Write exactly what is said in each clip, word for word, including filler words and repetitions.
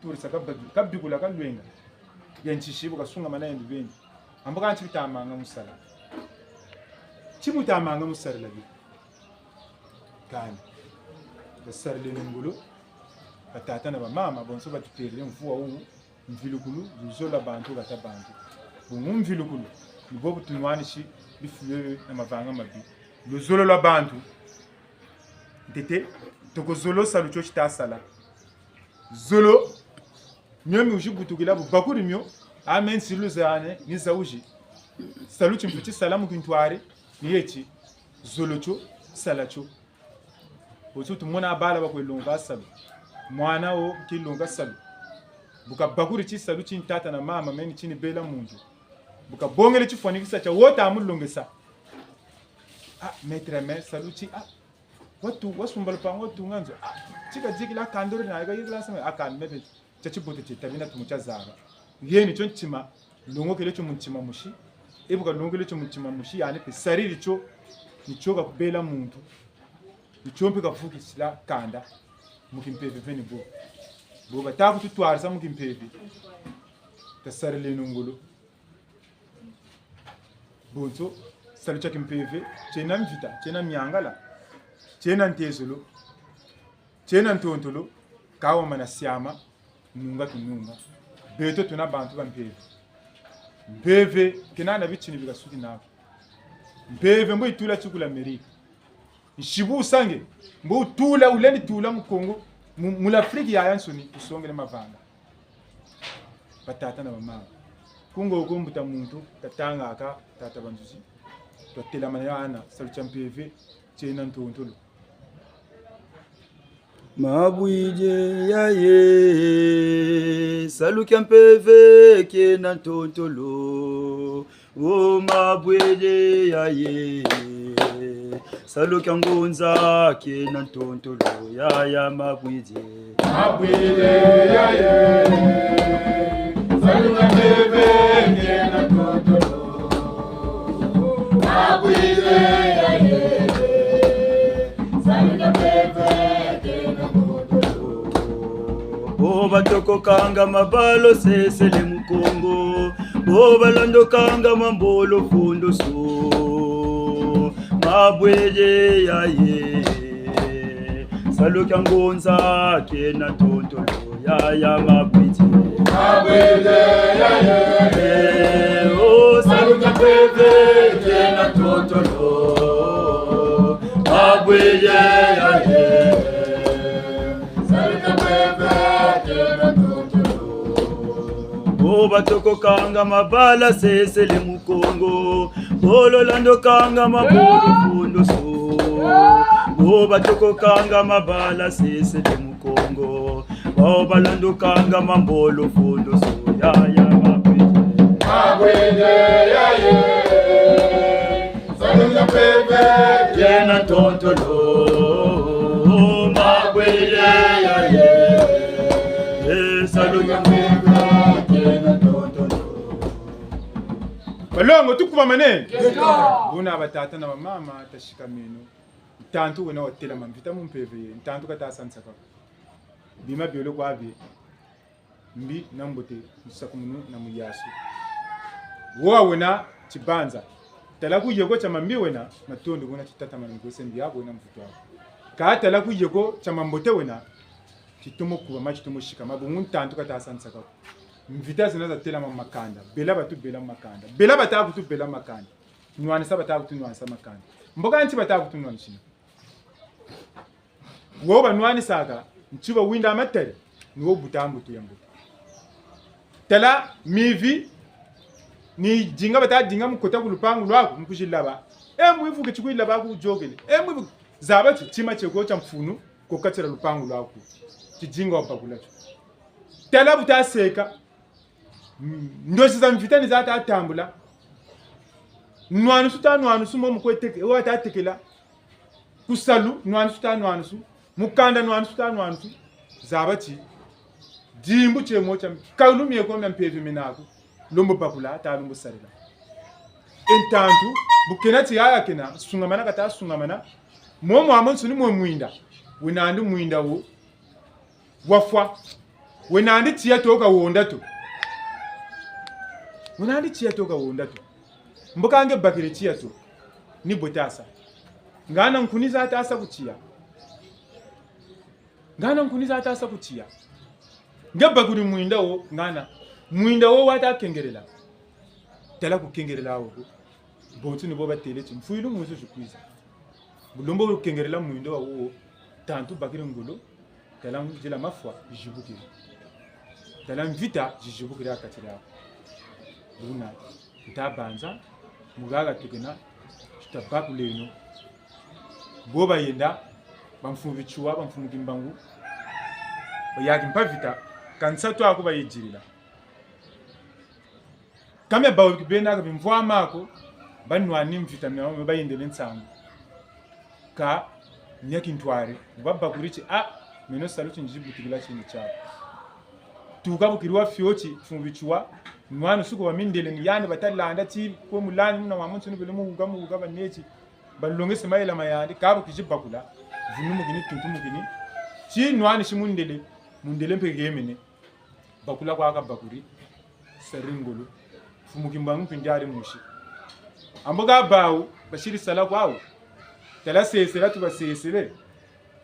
Kurisa kabadu-, kabikula kalwenga. Ya ntsisi bu kasungamana yandi beni. Ambo ka nti bitamanga mu sala. Ti mutamanga mu sarila bi. Kani. Basarileno ngolo. Batata na bamama, bonso batutelele mvula wu. Mvilukulu, luzolo lwa bantu, kata bantu. Bungu mvilukulu, ni bo bu tunwanisi bifu bio na mavanga mabi. Luzolo lwa bantu. Ntete, toko zolo salu tio tita sala. Zolo, mio mi wizi butukila bu bakuri mio, a me nsilu zane, ni za wizi. Salu ti mfweti sala mu kintwari, ni yeti. Zolo tio, sala tio. Bonso tumona bala bakwe longa salu. Mwana wo ki longa salu. Bu kabakuri ti salu ti tata na mama meni tini bela muntu. Bu kabongele tifwanikisa tia wo ta mulongesa. Ah, maître, mais salu ti, ah, watu, wasumba lupangu, watunga nzo. Ah, ti kadikila kandori na, kadikila sama, ah, kan mebe. Tia tibote tie tabi na tumu tia zaba. Yeni tio ntima, longokele tio mu ntima musi. E bu kalongokele tio mu ntima musi, yandi mpe sariri tio, ni tio kakubela muntu. Ni tio mpe kavukisila kanda. Mu kimpeve veni bo. Bo bata kututwarisa mu kimpeve. Tasarileno ngolo. Bonso, salu tia kimpeve, tiena mvita, tiena miangala, tiena ntezolo, tiena ntontolo, ka wamana siama, nunga kinunga. Beto tuna bantu ba mpeve. Mpeve, kena na bitini bi kasuki nako. Mpeve mbo yitula tikula Amerika. Nsibu wusange, mbo wutula, wulendi tula mu Kongo, mu, mu l'Afrique yayansoni, wusongele mavanga. Batata na bamama. Kungo ko mbuta muntu, tatangaka, tata Banzuzi. Twatelamana yana, salu tia mpeve, tiena ntontolo. Mabwidi ya ye, salu kia mpeve kiena ntontolo. O mabwidi ya ye, salu kia ngunza kiena ntontolo. Ya, ya mabwidi. Mabwidi ya ye, salu kia mpeve kiena ntontolo. Mabwidi ya ye, salu kia mpeve kiena ntontolo. Bo batokokanga mabala sesele mu Kongo, bo balandokanga mambolo fondoso. Mabwidi ya ye, salu kia ngunza kiena ntontolo. Ya, ya mabwidi. Mabwidi ya ye. Eh, oh, salu kia mpeve kiena ntontolo. Mabwidi ya ye. Salu kia mpeve kiena ntontolo. Bo batokokanga mabala sesele mu Kongo, bo balandokanga mambolo fondoso. Bo batokokanga mabala sesele mu Kongo, bo balandokanga mambolo fondoso. Ya, ya mabwidi. Mabwidi ya ye, salu kia mpeve kiena ntontolo. Mabwidi ya ye, eh, salu kia mpeve kiena ntontolo. Balongo, tukubamane. Buna batata na bamama, tasikameno. Ntantu wena watelama mvita mu mpeve ye, ntantu kata sa nsaka ko. Bima biole kwa bie, mbi na mbote, mu sakumunu na mu yasu. Wo wena tibanza. Tala ku yeko tia mambi wena, matondo wena titatamana mu kwese mbi yaku wena mvutu aku. Ka tala ku yeko tia mambote wena, titomo kubama, titomo sikama, bungu ntantu kata sa nsaka ko. Mvita zina zatelama mu makanda, bela batu bela mu makanda, bela bata kutu bela mu makanda. Nwanisa bata kutu nwanisa makanda. Mbo ka nti bata kutu nwanisina. Wo banwanisaka, nti ba winda matari, ni wo buta mbutu ya mbuta. Tala mivi, ni dinga bata dinga mu kota ku lupangu lwaku, mu kuzilaba. E mwivu ke ti kuyilaba ku yokele. E mwivu, zaba ti, tima tieko tia mfunu, ku katila lupangu lwaku. Ti dinga wabakula tio. Tala buta seka, ndozi za mvita ni za ta tambula. Nwanusu ta nwanusu mo mu kwe teke, wa ta tekela. Ku salu, nwanusu ta nwanusu. Mu kanda, nwanusu ta nwanusu. Zaba ti, dimbu tie mo tia, ka lumi eko mia mpeve mena ko. Lembo bakula, ta lembo sarila. E ntantu, bu kena ti yaya kena, sungamana kata sungamana. Mo mwa mo nsuni mwe mwinda. Wena nandi mwinda wo. Wafwa. Wena ndi tiya to ka wonda to. Wena ndi tiya to ka wonda to. Mbo ka nge bakiri tiya to, ni bwe ta sa? Ngana nkuni za ta sa ku tiya. Ngana nkuni za ta sa ku tiya. Nge bakuri mwinda wo, ngana. Mwinda wo wa ta kengerela. Tala ku kengerela wo ko. Bonso ni bo batêle ti mfwilu mu nzo zi kwiza. Bu lembo kengerela mwinda wo, tantu bakiri ngolo. Tala nzila mafwa zizibukiri. Tala mvita zizibukiri ha kati diaku. Buna nta banza, mu haha tukena, tuta bakuleno. Bo bayenda, bamfumu Bitsua, bamfumu Kimbangu, bayaki mpa vita, ka nsatu aku bayidilila. Ka mia bawu ki bena ka bimvwama ko, banwani mvita mia, mia bayendele nsangu. Ka mia kintwari, babakuri ti, ah, meno salu ti nzi butikila tini tiaku. Tuka bu kiri wa fioti, mfumu Bitsua, nwani suku wa mindele ni yandi bata landa ti, kwe mulandi muna wa muntu ni bele mu wuka, mu wuka baneti, balongese mayela ma yandi, ka bu kizi bakula, vunumukini, tuntumukini, ti nwani si mundele, mundele mpe hemene. Bakula kwa kabakuri, sari ngolo. Mfumu Kimbangu mpe ndiari musi. Ambo ka bawu, basiri sala kwawu. Tala sesela tubasesele.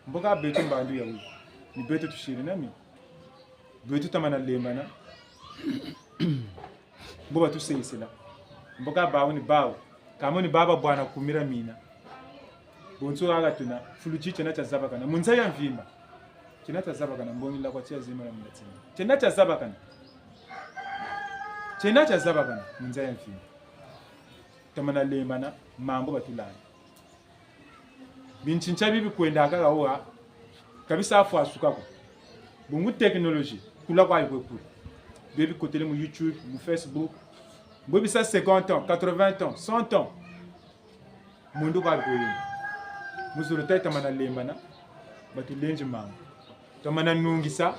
Mbo ka beto mbandu ya wu. Ni beto tusiri na mi. Beto tamana lembana. Mbo batusesela. Mbo ka bawu ni bawu. Ka mo ni baba bwana kumira mina. Bonso haha tuna, fulu ti tiena tia zabakana. Mu nza ya mvimba. Tiena tia zabakana, mbongila kwa tia zima ya munda tina. Tiena tia zabakana. Tiena tia zabakana, mu nza ya mvimba. Tamana lembana, mambu batulanda. Bintintia bi bikwendaka haha, ka bisa fwasuka ko. Bungu technologie, kula kwa yi kwe kula. Bio bikotele mu YouTube, mu Facebook. Mbo bisa cinquante ans, quatre-vingts ans, cent ans. Mwendo kwa bikoyenda. Mu zulu tata tamana lembana, batulendi mambu. Tamana nungisa,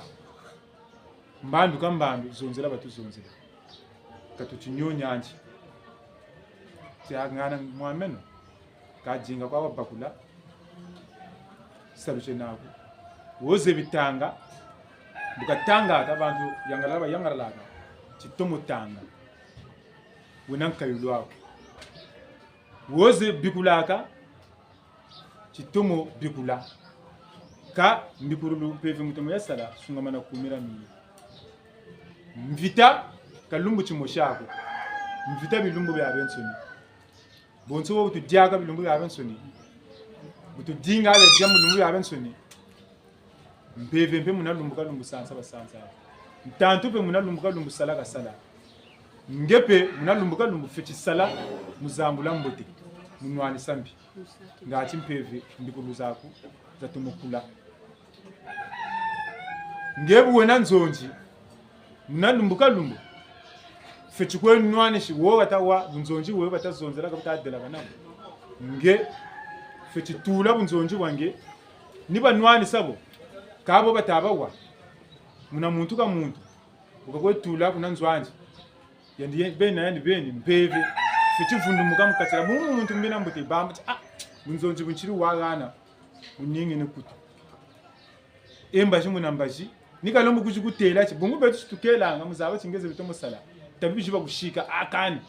mbandu ka mbandu, zonzela batuzonzela. Ka tuti nyo nyanzi. Tia ngana mwameno, ka dinga kwa wabakula, salu tiena ko. Wo zebi tanga, bu katangaka, bantu yangalala bayangalalaka, ti tomo tanga. Wena nkayulu aku. Wo zebi bikulaka, ti tomo bikula. Ka mbikululu mpeve mu tomo ya sala, sungamana kumira mina. Mvita, ka lumbu timosi ko. Mvita bilumbu biabiansoni. Bonso bo bu tudiaka bilumbu biabiansoni. Bu tudinga bia dia mu lumbu biabiansoni. Mpeve mpe muna lumbu ka lumbu sansa basansa. Ntantu mpe muna lumbu ka lumbu sala kasala. Nge mpe muna lumbu ka lumbu fweti sala mu zambula mbote, mu nwanisa mbi. Ngati mpeve mbikulu zaku zatomo kula. Nge bu wena nzonzi, muna lumbu ka lumbu, fweti kwe nwanisi wo bata wa, bunzonzi wo bata zonzela ka buta delakana bo. Nge fweti tula bunzonzi bwa nge, ni banwanisa bo, ka bo bata ba wa. Muna muntu ka muntu, bu kakwe tula kuna nzo andi. Yandi ye-, beni na yandi beni, mpeve. Fweti vundumuka mu kati dia mu muntu mbi na mbote bamba ti, ah, bunzonzi bu nsiri wa hana, buningi ni kutu. E mbazi muna mbazi, ni kalembo kwizi kutêla ti, bungu beto si tukelanga, mu zaba ti nge zebi tomo sala. Tabi bizi ba kusika, ah, kani.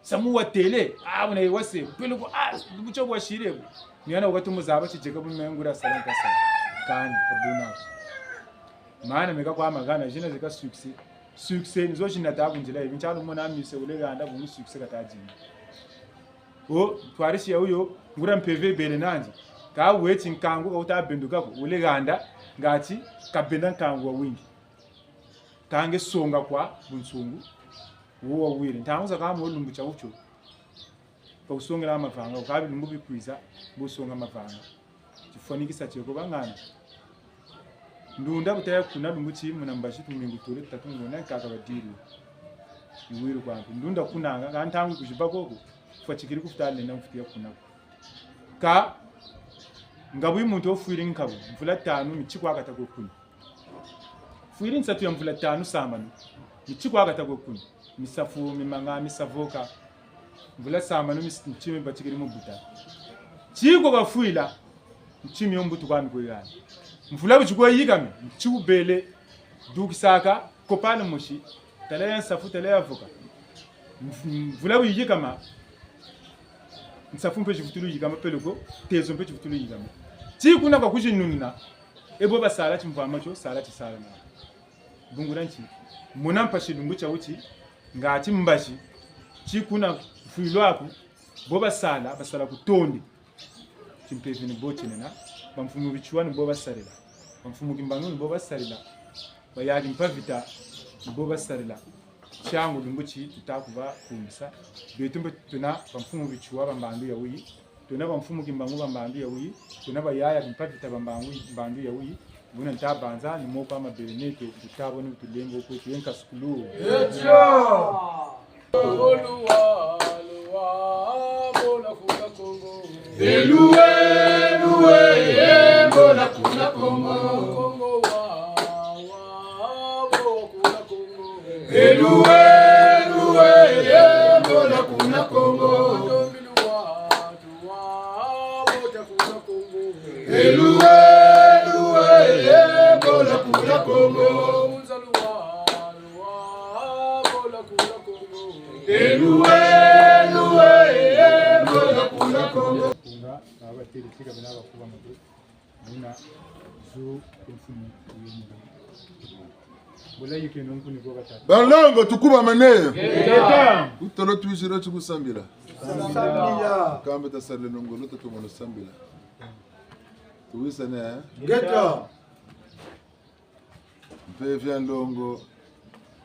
Samu watêle, ah, buna ye wase, peleko, ah, butsha bwasiri bu. Ni hana wakati mu zaba ti dieka bu me nguria sala nkasa. Kani, ka buna ko. Mana meka kwa mahana, zina zeka succès. Succès, ni zo zina ta ku nzila yi. Bintia lumona mise wele handa, bungu succès kata dinga. O, twarisi ya wuyo, nguria mpeve bele nandi. Ka weti nkangu ka wuta benduka ko, wele handa, ngati, kabenda nkangu wawingi. Ka nge songa kwa bunsungu, wo wawiri. Ntangu zakaka mu lumbu tia wutio. Ka wusongela mavanga, ka bilumbu bikwiza, bu wusonga mavanga. Tifwanikisa tieko bangana. Ndunda bu taya kuna lumbu ti muna mbazi tumingu tole tutatu ngona nkaka badiri. Iwiri kwa mpe. Ndunda kunanga, ka ntangu kuziba koko, fwatikiri ku futa lenda mfutu ya kuna ko. Ka, nga bwe muntu wufwiri nkabu, mvula tanu, miti kwa kata kwe kuna. Fwiri nsatu ya mvula tanu sambanu. Miti kwa kata kwe kuna. Misafu, mimanga, misavoka. Mvula sambanu mis-, miti mi batikiri mu buta. Tiko kafwila, miti mio mbutu kwa mi kwe hana. Mvula bu tikwe yikame, miti wubele. dukisaka kopano mosi, tala ya nsafu, tala ya avocat. Mv-, mvula bu yiyikama, nsafu mpe tivutulu yiyikama peleko, tezo mpe tivutulu yiyikama. Ti kuna kwa kuzinunina, e bo basala timvwama tio, sala tisala na. Bungu dia nti, mona mpasi lumbu tia wuti, ngati mbazi, ti kuna fwilu aku, bo basala, basala ku tonde. Timpeve ni bo tiena, bamfumu Bitsua ni bo basalila. Bamfumu Kimbangu ni bo basalila. Bayaya Kimpa Vita ni bo basalila. Tiangu lumbu ti tuta kubakumisa. Beto mpe twena bamfumu Bitsua ba mbandu ya wuyi. Twena bamfumu Kimbangu ba mbandu ya wuyi. Twena bayaya Kimpa Vita ba mbangu, mbandu ya wuyi. Buna nta banza ni moko a mabele neto, tuta bo ni tulengo kweto ye nkasukulu. Eluwe, eluwe, yembo na kuna Kongo. Eluwe, eluwe, yembo na kuna Kongo. Eluwe, eluwe, yembo na kuna Kongo. Eluwe, eluwe, yembo na kuna Kongo. Kunga, abateri tika bena bakuba matu. Muna zu mfumu yembo. Bula yikeno nkuni kwa batata. Balongo, tukubamane. Ngeta. Ku tolo twizire ti kusambila. Sambila. Kambe tasaleno ngolo tatomono sambila. Tuwisane, eh? Ngeta. Mpeve ya nlongo,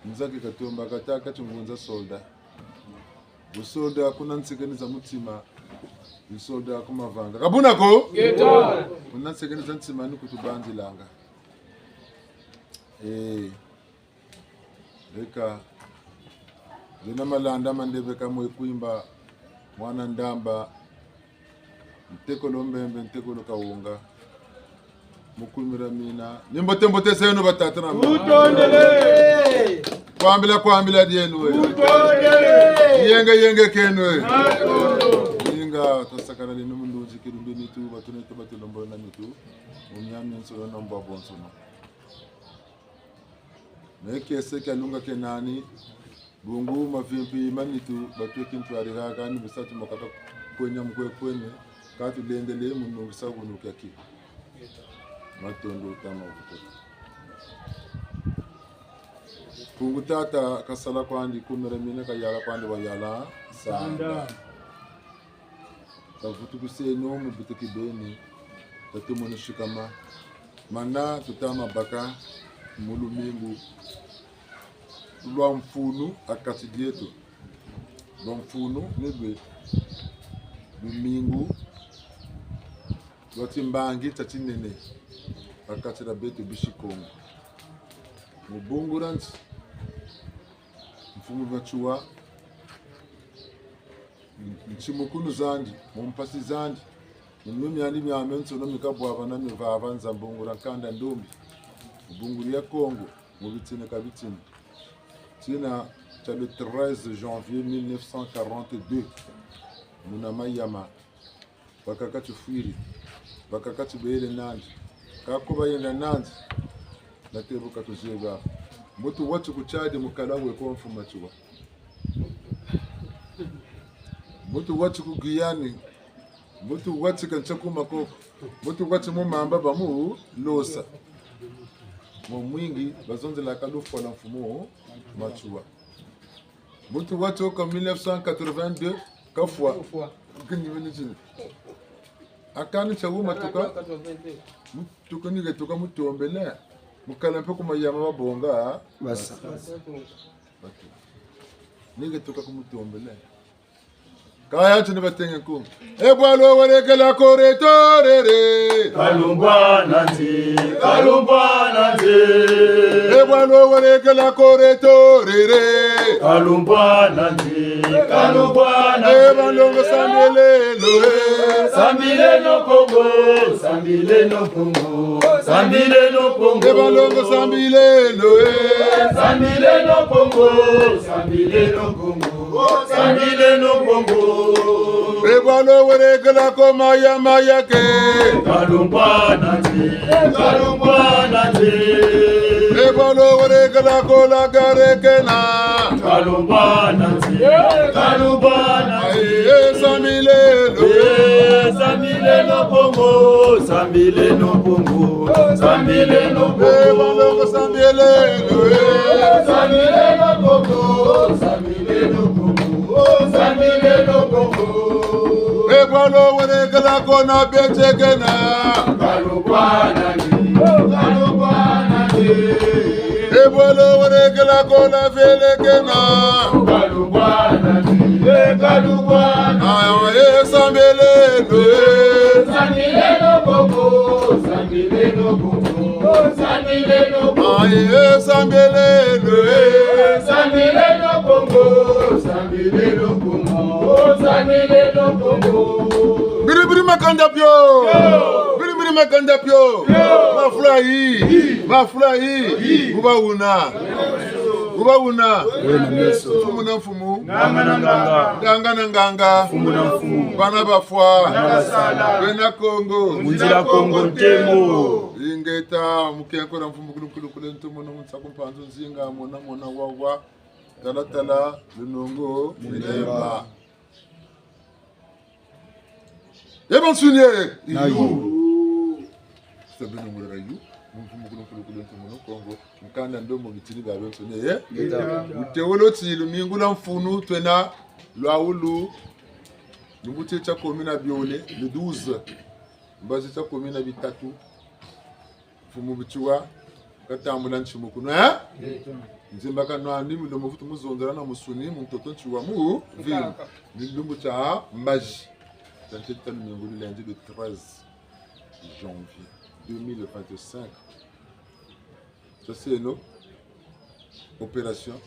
nzaki katomba katâka ti ngunza soldat. Bu soldat kuna nsekeni za mutima, ni soldat ku mavanga. Ka buna ko? Ngeta. Kuna nsekeni za ntima ni kutubanzilanga. Eh. Leka. Zena malanda ma ndebe ka mwe kwimba, mwana ndamba, ntekolo mbembe, ntekolo kawunga. Mu kumira mina. Ni mbote mbote zeno batata na mama. Tutondele. Kwambila kwambila dieno we. Tutondele. Yenge yenge keno we. Matondo. Inga tasakana lino mu ndunzi kilumbi nitu, batu neto batu lombo na nitu. Mu miamiansoni na mbwabwansoni. Me kiese kia lunga ke nani, bungu mavimpi ma nitu, batwe kintwari haha ni bisatu makaka kwenya mukwe kwenye, ka tulendele mu nungisa bunu kiaki. Matondo tama vutu. Mpungu tata kasala kwandi, kumira mina kayala kwandi wayala, sanda. Sanda. Tavutukuseno mu butiki beni, tatomono sikama. Mana tuta ma baka mu lumingu lwa mfunu ha kati dieto. Lwa mfunu ni lwe lumingu lwa timbangi tia tinene ha kati dia beto bisi Kongo. Mu bungu dia nti, mfumu Matsoua, ntimukunu zandi, mu mpasi zandi, mu miamiandi miamiansoni mi kabwabana mi vava nza mbungula nkanda ndombi, mu bungu dia Kongo, mu bitini ka bitini. Tina tia le treize janvier mille neuf cent quarante-deux, muna Mayama, bakaka tifwiri, bakaka tibele nandi, ka ko bayenda nandi, na tebu ka tuzebi. Mbutu wati ku Tchad mu kala we ko mfumu Matsoua. Mbutu wati ku Guyane, mbutu wati ka ntia ku Makoko, mbutu wati mu mamba bamulosa. Mu mwingi, bazonzelaka lufwa lwa mfumu Matsoua. Mbutu wati wo ka mille neuf cent quatre-vingt-deux, kafwa. Kafwa. Kini mini tini. Akani tia wuma tuka. Mutuka ni ke tuka mutombele. Mu kala mpe ku Mayama babonga. Basa. Batu. Ni ke tuka ku mutombele. Kaya tini batenge nkunga. E bwalo welekela kore torere. Kalumbwa na nzi, kalumbwa na nzi. E bwalo welekela kore torere. Kalumbwa na nzi, kalumbwa na nzi. E balongo sambileno, e. Sambileno Kongo, sambileno Kongo, sambileno Kongo. E balongo sambileno, e. Sambileno Kongo, sambileno Kongo. Sambileno Kongo. E bwalo welekela ko Mayama yake. Kalumbwa na nzi, kalumbwa na nzi. E Balo wele kala kola gare kena. Kalubana nti, kalubana nti. Aye, sambileno. Eh, sambileno Kongo, sambileno Kongo, sambileno Kongo. Eh, balo ko sambileno. Eh, sambileno Kongo, sambileno Kongo, sambileno Kongo. Eh, balo wele kala kona betekena. Kalubana nti, kalubana nti. Eh, balo wele kala kona velekena. Kalubana nti, eh, kalubana. Aye, sambileno. Sambileno Kongo, sambileno Kongo, sambileno Kongo. Aye, sambileno. Sambileno Kongo, sambileno Kongo, sambileno Kongo. Biri biri makanda pio. Yo. Biri biri makanda pio. Yo. Mafula yi. Yi. Mafula yi. Yi. Wuba wuna. Wuba wuna. Wena meso. Mfumu na mfumu. Nganga na nganga. Nganga na nganga. Mfumu na mfumu. Bana bafwa. Bana basala. Bena Kongo. Mu nzila Kongo ntemo. Ingeta, mukenkora mfumu kulu kulu kule ntumu no munsaku mpanzu nzinga mona mona wawa. Tala tala, lunongo, milemba. Milemba. Ye bansuni e. Na yu. Sa beno ngula na yu. Mfumu kulu kulu kulu ntumu no Kongo. Nkanda ndombo bitini bia bansuni e. Ngeta. Wutewolo ti lumingu lwa mfunu twena lwa wulu. Lumbu tie tia kumi na biole, le douze. Mbazi tia kumi na bitatu. Mfumu Bitiwa, katambula ntimu kuno, eh? Nzimbakano andi milomo vutu muzonzela na musuni, mu ntoto ntiwa mu vini. Ni lumbu tia mbazi. Tia ntete tia lumingu, le lundi le treize janvier deux mille vingt-cinq. Tia seno, opération,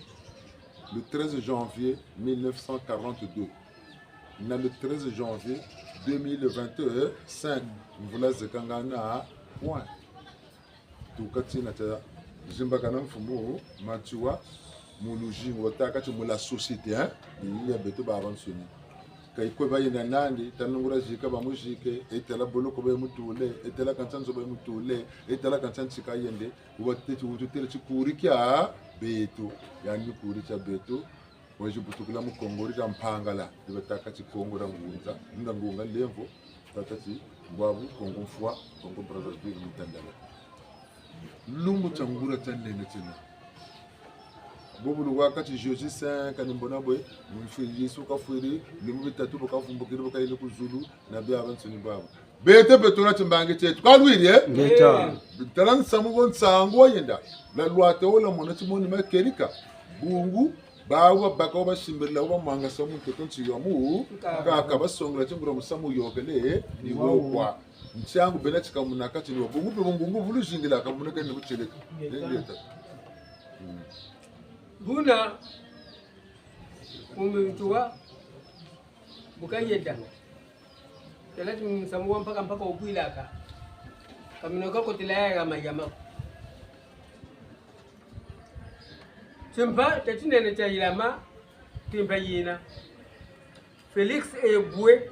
le treize janvier mille neuf cent quarante-deux. Na le treize janvier deux mille vingt-cinq, mvula zekangana, point. Tuka tina tia zimbakana mfumu Matiwa mu luzingu, batâka ti mu la société, hein? Ni ya beto babansoni. Ka yi kwe bayenda nandi, tala nguria zika bamuzike, e tala boloko bamutule, e tala kansa nzo bamutule, e tala kansa ntika yende, wuba teti wututêle ti kuri kia beto, yandi kuri kia beto, wazi butukila mu Kongo dia Mpangala, di batâka ti Kongo dia Ngunza, nda ngunga lemvo, tata ti bwabu Kongo mfwa, Congo Brazzaville mutandala. Lumbu tia nguria tia nene tiena. Bobu luwaka ti Jésus cinq, ni mbona bwe, mfwi Yesu kafwiri, lumbu bitatu bu kavumbukiri, bu kayele ku zulu, na biabiansoni bwabu. Beto, beto na timbangi tieto. Ka lwiri, eh? Ngeta. Tala nsamu wo nsangu wayenda. La lwata wo la mona timoni makerika. Bungu, bawu babaka wo basimbirila wo bamwangasa mu ntoto nti yo mu. Kaka. Kaka basongela ti nguria musamu yôkele, eh? Ni wo kwa. Ntiangu bena ti kamuna kati ni wo. Bungu pe bungu vulu zingila kamuna kani butieleka. Ngeta. Ngeta. Mm. Buna, mfumu Bitiwa, bu kayenda. Tala ti musamu wa mpaka mpaka wubwilaka. Kamino kakotela ya mayama ko. Timpa tia tinene tia yilama, timpa yina. Félix Éboué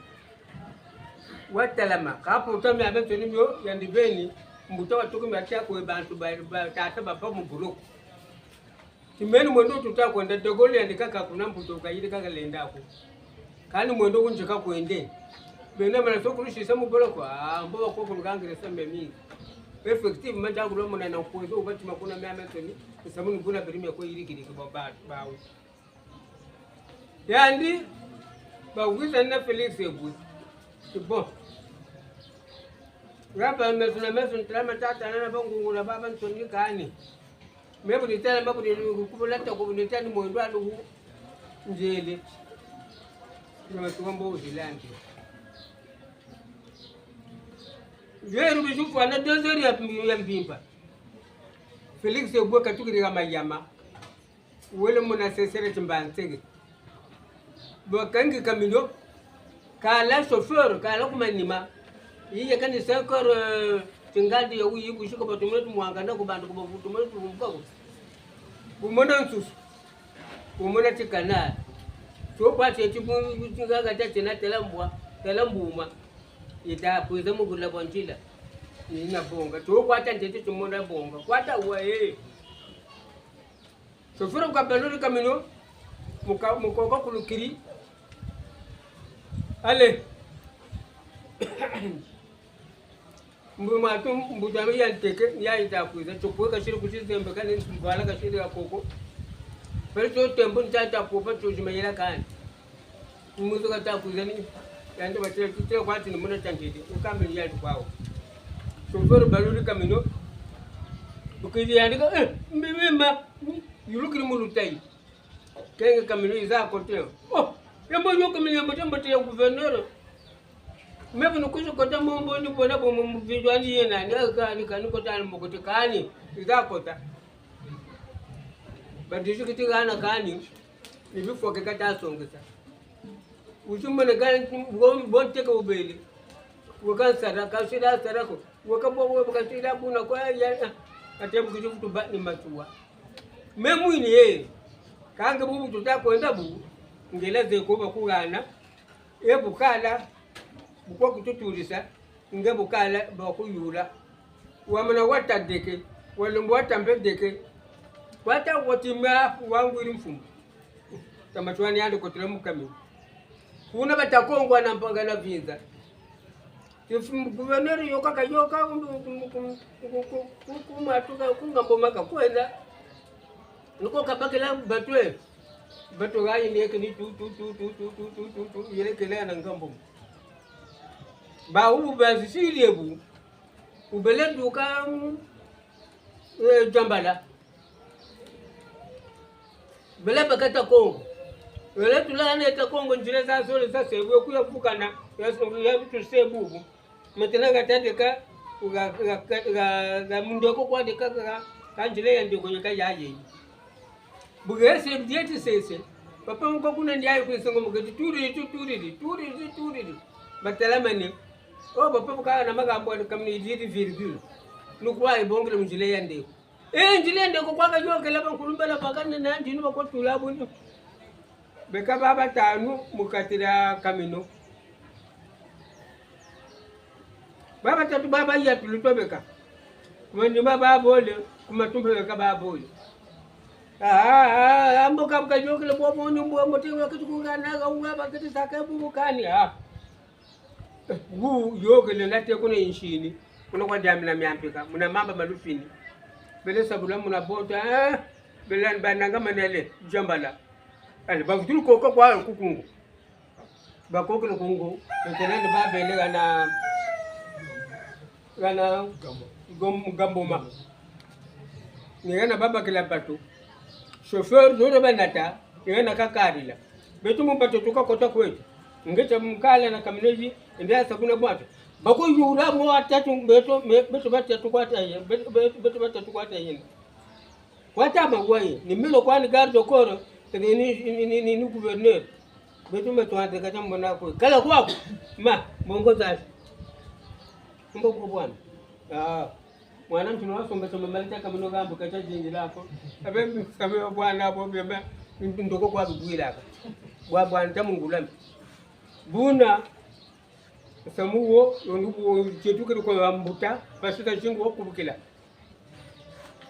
watalama. Ka pourtant miamiansoni mio yandi beni, mbuta watuku mia tia kwe bantu ba, ba, tata bafwa mu boloko. Ti meno mwendo tuta kwenda, De Gaulle yandi kaka kuna mbuta, kayiri kaka lenda ko. Kani mwendo kunje kakwende. Bena mana so kulusisa mu boloko, ah, mbo bakoko lukangire sa memi. Effectivement, nda kulwa mona na kwezo, wubatima kuna miamiansoni, nsamu ni buna beri mia kwe yirikiri ki ba, ba, bawu. Yandi, bawiza na Félix Éboué. Ti bon. Raba meso na meso, ntala matata na bangungu na babansoni kani. Me bu nitala, me bu ni kubula ta, ku bu nitani mwendo aluhu. Nzele. Na matuka mbo uzilandi. Nzele rubi zufwana deux heures ya, ya mvimba. Félix Éboué katukiri ha mayama. Wele muna sesere timbansege. Bakangi kamino. Kala chauffeur, kala ku manima. Yiye kani cinq heures, euh, tingandi ya wuyi kusika batumene tumwangana ku bantu ku bavutumene tumbuka ko. Kumona nsusu. Kumona tikana. So kwa tie tibu, tinganga tia tiena tela mbwa, tela mbuma. Yita kwiza mu bula bwa nzila. Ni na bonga. To kwata ntete tumona bonga. Kwata wa, eh. Chauffeur bu kabaluri camion, muka-, mukoko kulukiri. Allez. Mbu matu, mbuta ya nteke, ya yita kwiza, chokwe kasiri kusi zembe kani, mvwala kasiri ya koko. Pele tio tembo nta ta kupa tio zima yela kani. Muzu kata kwiza ni, yandi batele, tutele kwa ti ni muna tantete, ukambe ni yandi kwawu. Chauffeur baluri camion. Bu kiri yandi ka, eh, mbi, mbi ma, yulukiri mu lutayi. Kenge camion yiza kote. Oh, yambo yo camion yambo, yambo te ya gouverneur. Me bu nukwizi kota mo mbo ni bona bo mu, mu vindu andi yena, ni kani, kani kota ni mbokote kani, yiza kota. Ba dizikiti hana kani, ni bifoke kata songesa. Wusi mona kani, bon, bon teke wubele. Weka nsara, kasila sara ko. Weka bo, weka kasila buna kwa ya, ya. Ate bu kiti kutuba ni matuwa. Me mwini ye. Kanga bubu tuta kwenda bu. Ngela ze ko bakuhana. E bukala. Bukwa kututulisa. Nge bukala bakuyula. Wamana wata deke. Walumbu wata mpe deke. Wata watima wangwiri mfumu. Tamatwani yandi kotela mu camion. Kuna bata kongwa na mpanga na vinza. Gouverneur yoka kayoka, ku, ku, ku, ku, ku, ku matuka, ku ngambo ma kakwenda. Niko kabakila bateau. Bateau ha yini yeke ni tu, tu, tu, yelekele na ngambo. Bawu bazisiri bu, wubele duka, mm, eh, Djambala. Bele baka ta Kongo. Wele tula hana ta Kongo, nzila za zole za sebu, kuya vukana, ya, ya bitu sebu bu. Maintenant, ha ta deka, ha, ha, ha, ha mundeko kwa deka, ha, ha nzila ya ndeko yeka ya yeyi. Bu kese ndieti sese. Papa muko kuna ndiayi kwisengo mu keti turiri, turiri, turiri, turiri. Batelamane. Oh, papa bu kahana makambu ani kamini yiri virgule. Ni kwa yibongele mu nzila ya ndeko. Eh, nzila ya ndeko kwa kayokele bankulu mbala bakana na ndinu bakotula buni. Beka babatanu mu kati dia camion. Babatatu baba ya tuluto beka. Ku manima babole, ku matumba beka babole. Ah, ah, ah, mbo kabu kayokele bobo ni mbo mbo te wakati kungana, ka unga bakati saka bubu kani, ah. Wu yokele nate kuna nsini, kuna kwa diamina miampika, muna mamba ma lufini. Bele sabula muna bota, eh, bele bananga manele, Djambala. Allez, bavutulu koko kwa ku Kungu. Bakokele Kungu, betelele babele hana, hana Gom-, Gamboma. Ni hana babakila bateau. Chauffeur, nuna banata, ni hana kakarila. Beto mu bateau tuka kota kweto. Nge tia mukala na camion zi, nde asa kuna bwato. Bakuyula mo atatu, beto, me-, beto batatu kwa ta ye, beto, beto, beto batatu kwa ta ye. Kwa ta ma waye, ni milo kwani garde du corps, ni, ni, ni gouverneur. Beto me twante kata mbona kwe. Kala kwaku, ma, mbongo zazi. Mbongo bwana. Ah. Mwana ntuna wasomba soma mali ta camion ngambu kata zingila ko. Abe misamu ya bwana bo bemba ndoko kwa bibwilaka. Bwa bwana ta mungulami. Buna, samu wo, yondu wo, tietukiri kwa mbuta, basita zingu wakulukila.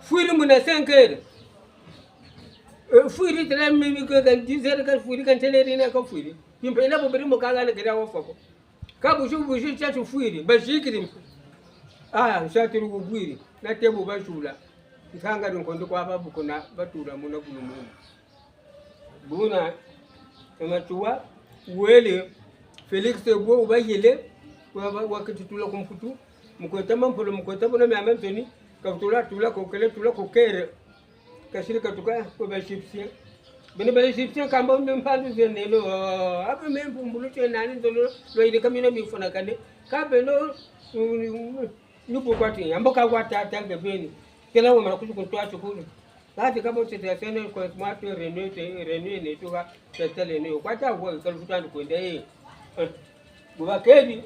Fwiri muna cinq heures. Eh, fwiri tala mimi kwa ka dix heures ka fwiri ka ntele rina ka fwiri. Kimpe na bobiri mo kaga na kira wafako. Ka busu busu tia tufwiri, bazikiri. Ah, nsaturu kubwiri, na tebu bazula. Nsanga nkondo kwa babu kuna batula muna bulu muna. Buna, e matuwa, wele, Félix Ebo wubayele, wa, wa, waketi tula ku Mputu, mu kweta mampolo, mu kweta buna miamiansoni, kavutula, tula kokele, tula kokere. Kasiri katuka kwe ba Égyptien. Beno ba Égyptien kamba mbe mpandu zeneno. Abe me mpumbulu tie nani nzolo lwayirika mina mifonakane. Ka beno, mm, mm, ni pourquoi ti yambo ka kwa tata nge beni. Tela wamana kutu kuntwa tukulu. Kati kabo tete ya sene kwa mwa tu reno te, reno ne tuka tete leno. Kwa ta kwa kalufuta ndi kwenda, eh. Eh. Bu bakedi.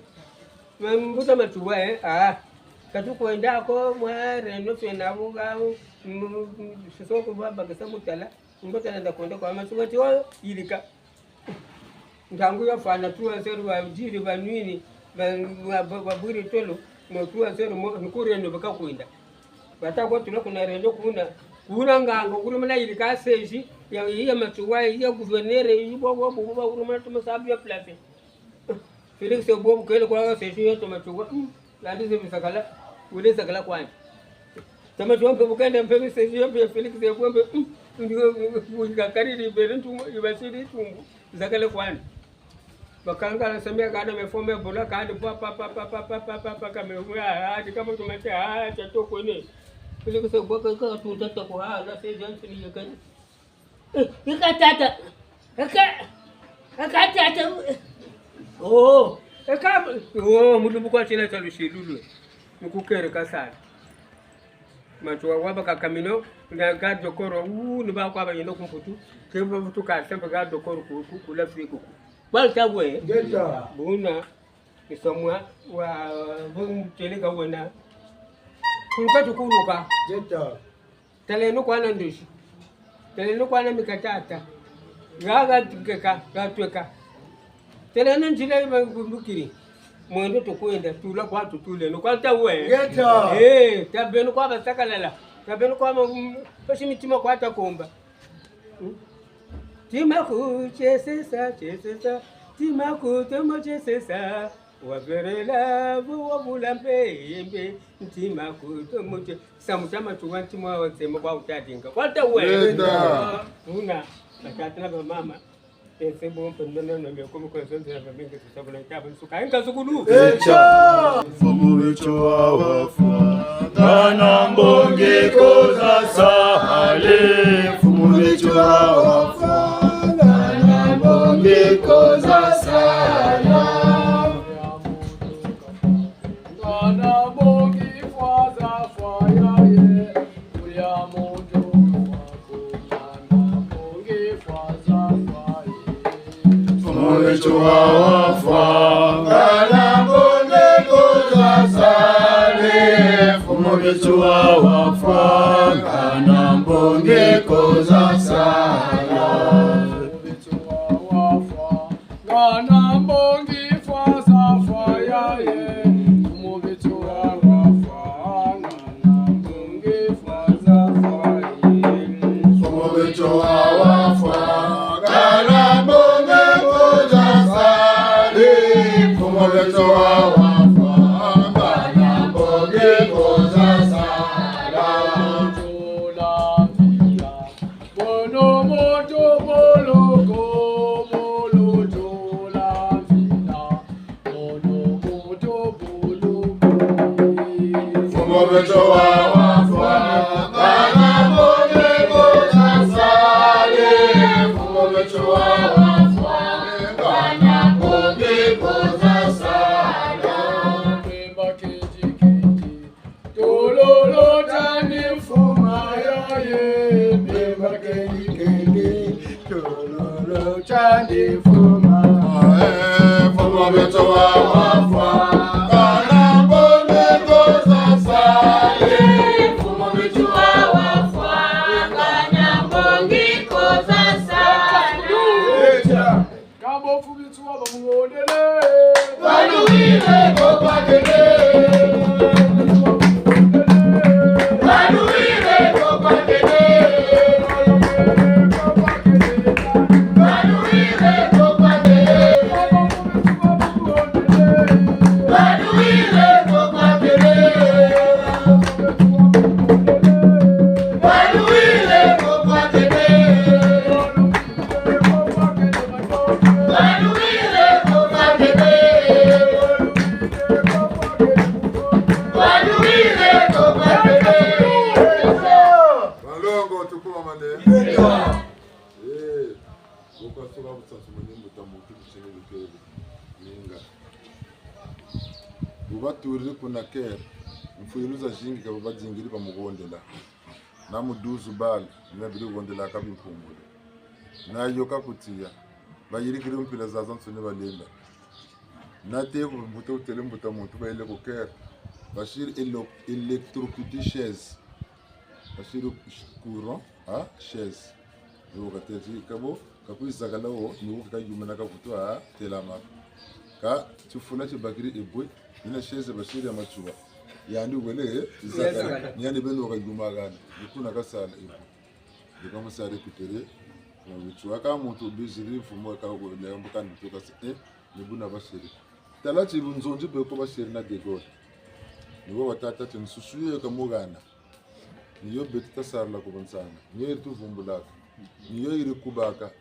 Mbuta matuwa, eh. Ah. Katukwenda ko mwa reno fena buga, mm, mm, sisoko baba kasa mutala. Mbo tala nda kwenda kwa masuka ti oyo, yirika. Ntangu yafwana trois heures, badiri, banwini, ba, ba, ba, babwiri tolo, mu trois heures, mu, ni ku reno bakakwenda. Bata kwa tula kuna reno kuna, Kuna nganga, kuna muna yirika siège ya, ya Matsoua, ya gouverneur, yi bo, bo, bo, bo, kuna muna tuma sa bien placé. Félix Eboué bu kele kwa siège ya tuma Matsoua. Hmm. Landi ze bisakala, wele sakala kwandi. Tuma Matsoua mpe bu kele mpe siège ya mpe Félix Eboué mpe, hmm. Ndi, ndi, ndi, kakari libere ntumbu, yibasiri ntumbu, sakala kwandi. Bakanga na sambia kana me fo me bula kandi pa, pa, pa, ka me, ah, ah, di kama tumate, ah, tia to kwene. Félix Eboué ka, ka, tuta ta ko, ah, na siège ya mpe ni yekani. Eh, eka tata. Eka, eka tata. Oh, eka, oh, mu lumbu kwa tina tia lusilulu. Ni ku kere kasala. Matsoua wabaka camion, na garde du corps, wu, ni ba kwa bayenda ku Mputu, ke bavutuka sempe garde du corps ku, ku, ku l'Afrique ku. Bal ta we. Ngeta. Buna, ni samwa, wa, bu mutele ka wena. Ku nkatu kuluka. Ngeta. Taleno kwa na ndosi. Taleno kwa na mikatata. Ga, ga tukeka, ga tweka. Taleno nzila yi ba kumbukiri. Mwendo tukwenda, tula kwa tutuleno. Kwa ta we. Ngeta. Eh, tabeno kwa basakalala. Tabeno kwa ma, mm, pasi mitima kwa ta komba. Hmm? Tima ku tiesesa, tiesesa. Tima ku tomo tiesesa. Wabelela, bu wabula mpe, mpe. Ntima ku tomo tie-, samu tia Matsoua, ntima wa nsema kwa wuta dinga. Kwa ta we. Ngeta. Buna, batata na bamama. Ese bo mpe ndono na meko mko zonze na mingi tusabula tabu nsuka. Enka sukulu. Echa. Mfumu Matsoua wafwa, ngana mbongi ko za sala. Mfumu Matsoua wafwa, ngana mbongi ko za sala. Ngana mbongi fwa za fwa ya ye, kuya muntu wa ko, ngana mbongi fwa za fwa ye. Mfumu Matsoua wafwa, ngana mbongi ko za sala. Mfumu Matsoua wafwa, ngana mbongi ko za sala. Mfumu Matsoua wafwa, ngana mbongi fwa za fwa ya ye. Mfumu Matsoua wafwa, ngana mbongi fwa za fwa ye. Mfumu Matsoua wafwa, ngana mbongi ko za sala. Mfumu Matsoua wafwa, ngana mbongi ko za sala. Tula mpila. Mono moto boloko, mono tola mvila. Mono moto boloko. Mfumu Matsoua wafwa, ngana mbongi ko za sala. Mfumu Matsoua wafwa, ngana mbongi ko za sala. Mpemba keti keti. Tololo tandi mfuma ya ye, Mpemba keti keti. Tololo tandi mfuma. Eh, Mfumu Matsoua wafwa, ngana mbongi ko za sala. Mfumu Matsoua wafwa, ngana mbongi ko za sala. Kabo Mfumu Matsoua bamuhondele. Baluwile ko pakele. Baluwile ko pakele. Baluwile ko pakele. Baluwile ko pakele. Baluwile ko pakele. Balongo, tukuma mane. Eh, boka soka busansu mwenye mbuta muntu kusini lukele. Ninga. Bu batuliri kuna kere, mfwilu zazingi ka babadingiri bamuhondela. Na mu douze balles, ni babiri hondelaka bimpumbulu. Na yo ka kutiya, bayirikiri mpila zazansoni balenda. Na te ku mbuta wutele mbuta muntu bayele ku kere. Basiri élo-, électrocuter chaise. Basiri courant, ha, chaise. Ni wo katêle ti kabo, kakwizakala wo, ni wo kayumana kavutu, ha, telama. Ka tifula tibakiri Eboué, ni na chaise basiri ya Matsoua. Yandi wele, zaka. Zaka. Ni yandi beno ka yuma gana. Ni kuna kasala ibu. Ni kama sa récupérer. Mu bitu aka muntu biziri mfumu aka ko le mbuka ni tuka se, eh, ni buna basiri. Tala ti bunzonzi beko basiri na Gégor. Ni wo batata ti nsusu ye ka mu gana. Ni yo beto tasarila ku bansanga. Ni yo yiri tuvumbulaka. Ni yo yiri kubaka.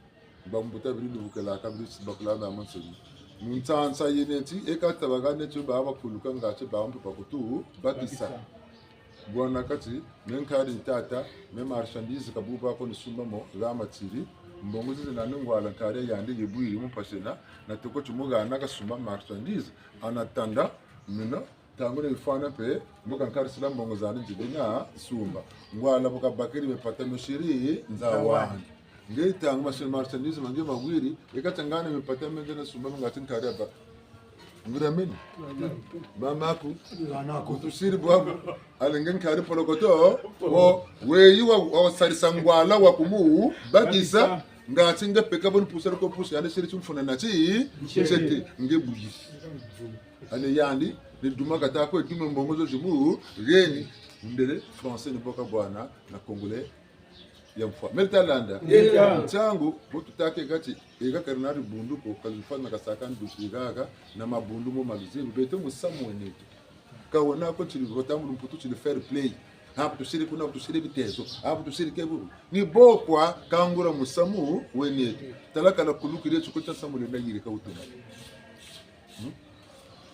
Bambuta biri lubukela ka biri bakula na mansoni. Mu nsansa yene ti, e ka tabaka ne ti ba bakuluka nga ti ba mpe bakutu bakisa. Bwana kati, me nkari tata, me marchandise ka buba ko ni sumba mo, ga matiri, mbongo zizi na ni ngwala nkari yandi yibwiri mu mpasi na, na toko ti mu gana kasumba marchandise, en attendant, mina, ntangu ni yifwana mpe, mbo ka nkarisila mbongo zandi nzibina sumba. Ngwala bu kabakiri mipata misiri nza wandi. Nge ntangu machine marchandise ma nge mawiri, e ka tangana mipata menge na sumba, nga ti nkari aba. Nguria meni. Mamaku. Kutusiri bwabu. Allez nge nkari polokoto. Wo, weyi wa, wa sarisa ngwala wa kumu bakisa. Nga ti nge peka bo ni pusa ko pusa, yandi siri ti mfuna na ti, nsete, nge buyi. Allez yandi, ni duma kata ko, duma mbongo zo zimu, geni, mundele, français ni bo kabwana, na congolais, ya mfwa. Meri talanda. Ngeta. Ntangu, bo tutake kati, ega kari na dibundu ko, ka lufwa na kasaka ndusi gaga, na mabundu mo maluzebi, beto musamu weneto. Ka wena ko tiri, kota mu lumputu tiri fair play. Abu tusiri kuna, tusiri bitezo. Abu tusiri keburu. Ni bo kwa kangura musamu weneto. Tala kala kulukiri tiko tia samu lenda yiri ka wutuma. Hmm?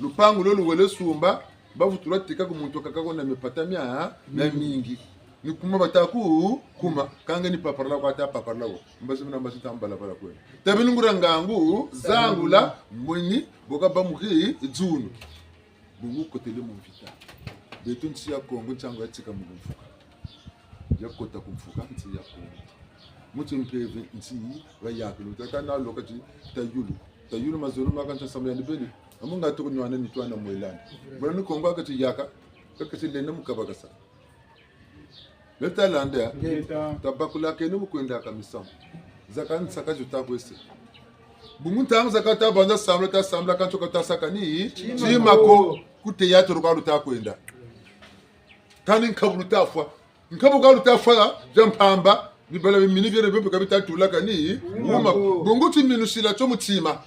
Lupangu lo luwele sumba, bavutula tika ku muntu kaka ko na mipata mia, mia mingi. Ni kuma bata ku, kuma, kanga ni paparila kwa ta paparila wo. Mbazi mina mbazi ta mbala bala kwena. Tabi ni nguria ngangu, zangula, mweni, bo kabâ mu ki, dzunu. Bungu kotele mu mvita. Beto nsi ya Kongo, ntangu yatika mu mfuka. Yakota ku mfuka, nsi ya Kongo. Mu ti mpeve, nsi, bayakulu. Taka na loka ti, tayulu. Tayulu mazolo maka nsa samu yandi beni. Amu nga toko nwana ni twana mwelani. Bwana ni Kongo kati yaka, kaka ti lenda mu kabakasa. Meri talanda. Ngeta. Tabakulakeno mu kwendaka misamu. Zaka nsaka zo ta kwese. Bungu ntangu zaka tabanza sambula, tasambula kansi ka tasaka ni, tima ko. Ku théâtre kwa luta kwenda. Kani nkabu luta fwa. Nkabu ka luta fwa, bia mpamba, bibala bimini biene bio mpe ka bita tulaka ni, wuma. Bungu timinu sila tio mu tima.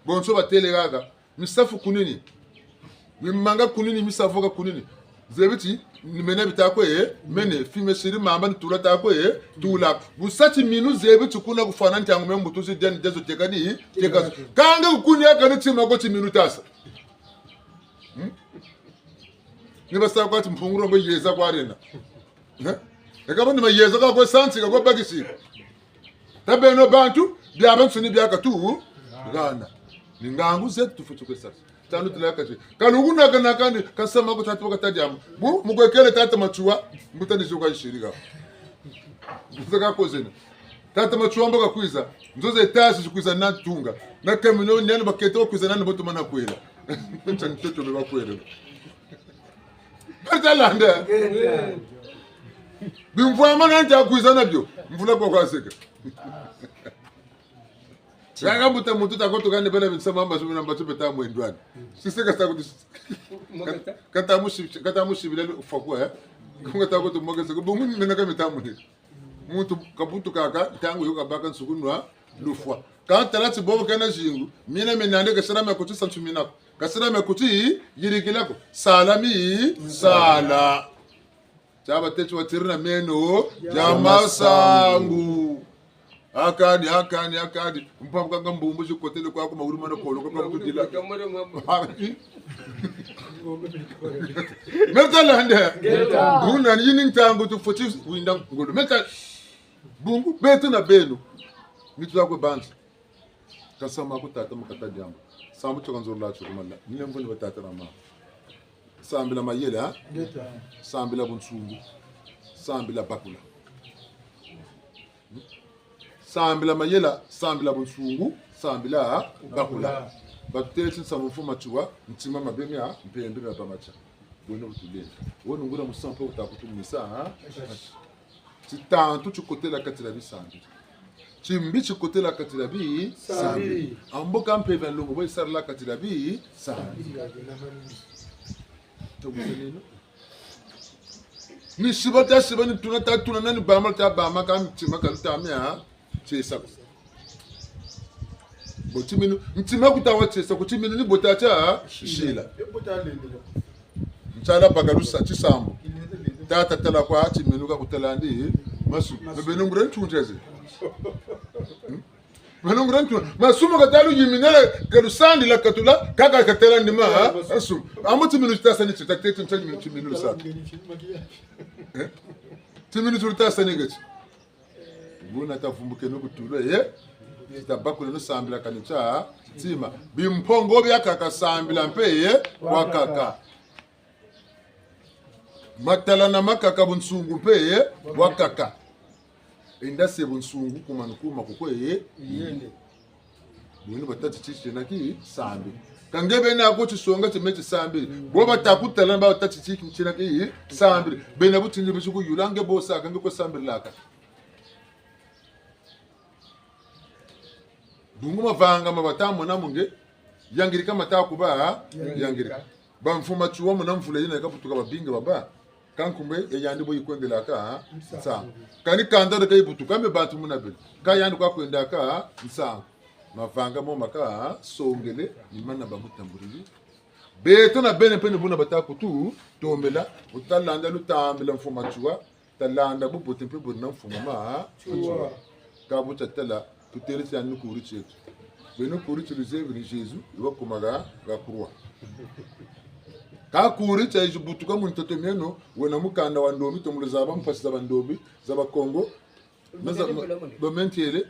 Bonso batele gaga. Misafu kunini. Mimanga kunini, misafu ka kunini. Zebi ti, ni mena bita kwe, mene, fime siri mamba ni tula ta kwe, tula. Bu sa timinu zebi ti kuna kufwana ntangu me mbutu zi dia ni dia zo teka ni, teka zo. Kanga kukuni ya kani tima ko timinu tasa. Hmm? Ni basa kwa ti Mpungu Rombo yeza kwa rena. Eh? E ka bo ni mayeza ka kwe sansi, ka kwe bakisi. Tabeno bantu, biabiansoni bia katu, gana. Ni ngangu zeto tufweti kwe sa. Tanu tula kati. Ka lukunaka na kandi, ka samu ko tata ka ta diambu. Bu, mu kwekele tata Matsoua, mbuta ni zo ka yisirika. Mbuta ka kozena. Tata Matsoua mbo kakwiza. Nzo ze tasi zikwiza na tunga. Na camion ni yandi bakete bakwiza nandi bo tumana kwela. Nsa ntoto be bakwela. Meri talanda. Bimvwama nandi ta kwiza na bio. Mvula kwa kwa seka. Yaka mbuta muntu ta ko tukane bela binsa mamba sumina mba tube ta mwendwani. Siseka sa kuti. Kata musi-, kata musibila fwa kwa, eh? Kunga ta ko tumokese ko. Bungu ni mena ka mita muni. Muntu kabutukaka, ntangu yo kabaka nsuku nwa, lufwa. Ka tala ti bobo kena zingu, mina minandi kasira me kuti sansu mina ko. Kasira me kuti yirikila ko. Sala mi, sala. Tia batêle ti watiri na meno, dia masangu. Akani, akani, akani. Mpambu kanga mbumbu zikotele kwa ku mawuri mana kolo, kwa kudila. Meri talanda. Ngeta. Buna ni yini ntangu tufweti winda ngolo. Meri ta-, bungu, beto na beno. Nitu ya kwe banza. Ka samu ko tata mu kata diambu. Sambu tio ka nzololo tio ku mala. Ni lemvo ni batata na mama. Sambila mayela. Ngeta. Sambila bunsungu. Sambila bakula. Sambila mayela, sambila bunsungu, sambila bakula. Batutêle ti nsamu mfumu Matsoua, ntima mabe mia, mpembe mia ba matia. Bwena bu tulenda. Wo ni nguria musamu mpe wuta kutumisa, ha? Titantu tikotela kati dia bisambiri. Timbi tikotela kati dia bisambiri. Ambo ka mpeve ya nlongo bo yisarila kati dia bisambiri. Tokuseneno. Ni siba ta siba, ni tuna ta tuna, na ni bama ta bama, ka ntima ka luta mia tiesa ko. Bo timinu, ntima ku ta wa tiesa ko, timinu ni bo ta tia sila. Nsala baka lusa tisambu. Tata tala kwa timinu ka ku tala ndi masumu. Beno ngure ntunzeze. Hmm? Beno ngure ntu-, masumu ka ta lu yiminele, ka lusandila katula, kaka ka tala ndi ma, ha? Masumu. Amu timinu tita sa ni tita, tete nta timinu, timinu lusa. Eh? Timinu tita sa ni keti. Buna tavumbukeno ku tulu, eh? Tita bakuleno sambila kani tia ntima. Bimpongo biakaka sambila mpe, eh? Wakaka. Matalana makaka bunsungu mpe, eh? Wakaka. Enda se bunsungu ku manu kuma kukwe, eh? Bwenu bata ti ti tiena ki sambila. Ka nge bena ko tisonga ti me ti sambila. Bo bata ku tala ba bata ti ti tiena ki sambila. Bena bu tindi bisi ku yula nge bo sa ka nge kwe sambilaka. Bungu mavanga ma bata mona mu nge, yangirika mata kuba, yangirika. Ba mfuma tiwa muna mvula yina ka butuka babingi baba. Ka nkumbu ya yandi bo yikwendelaka, ha? Nsangu. Kani kanda de ka yibutuka me bantu muna bele. Ka yandi kwa kwendaka, ha? Nsangu. Mavanga mo maka, ha? Songele, ni mana ba mutambulili. Beto na beno mpe ni buna bata kutu tombela, bu talanda lutambila mfuma tiwa, talanda bubote mpe buna mfuma ma, ha? Tiwa. Ka bu tatala, tutele tia ni kuri tieto. Beno kuri ti luzebi ni Jésus, yi wakumaka ha croix. Ka kuri tia yizi butuka mu ntoto mieno, wena mukanda wa ndombi, tomo luzaba mpasi za bandombi, za Bakongo, na za, ba mentele.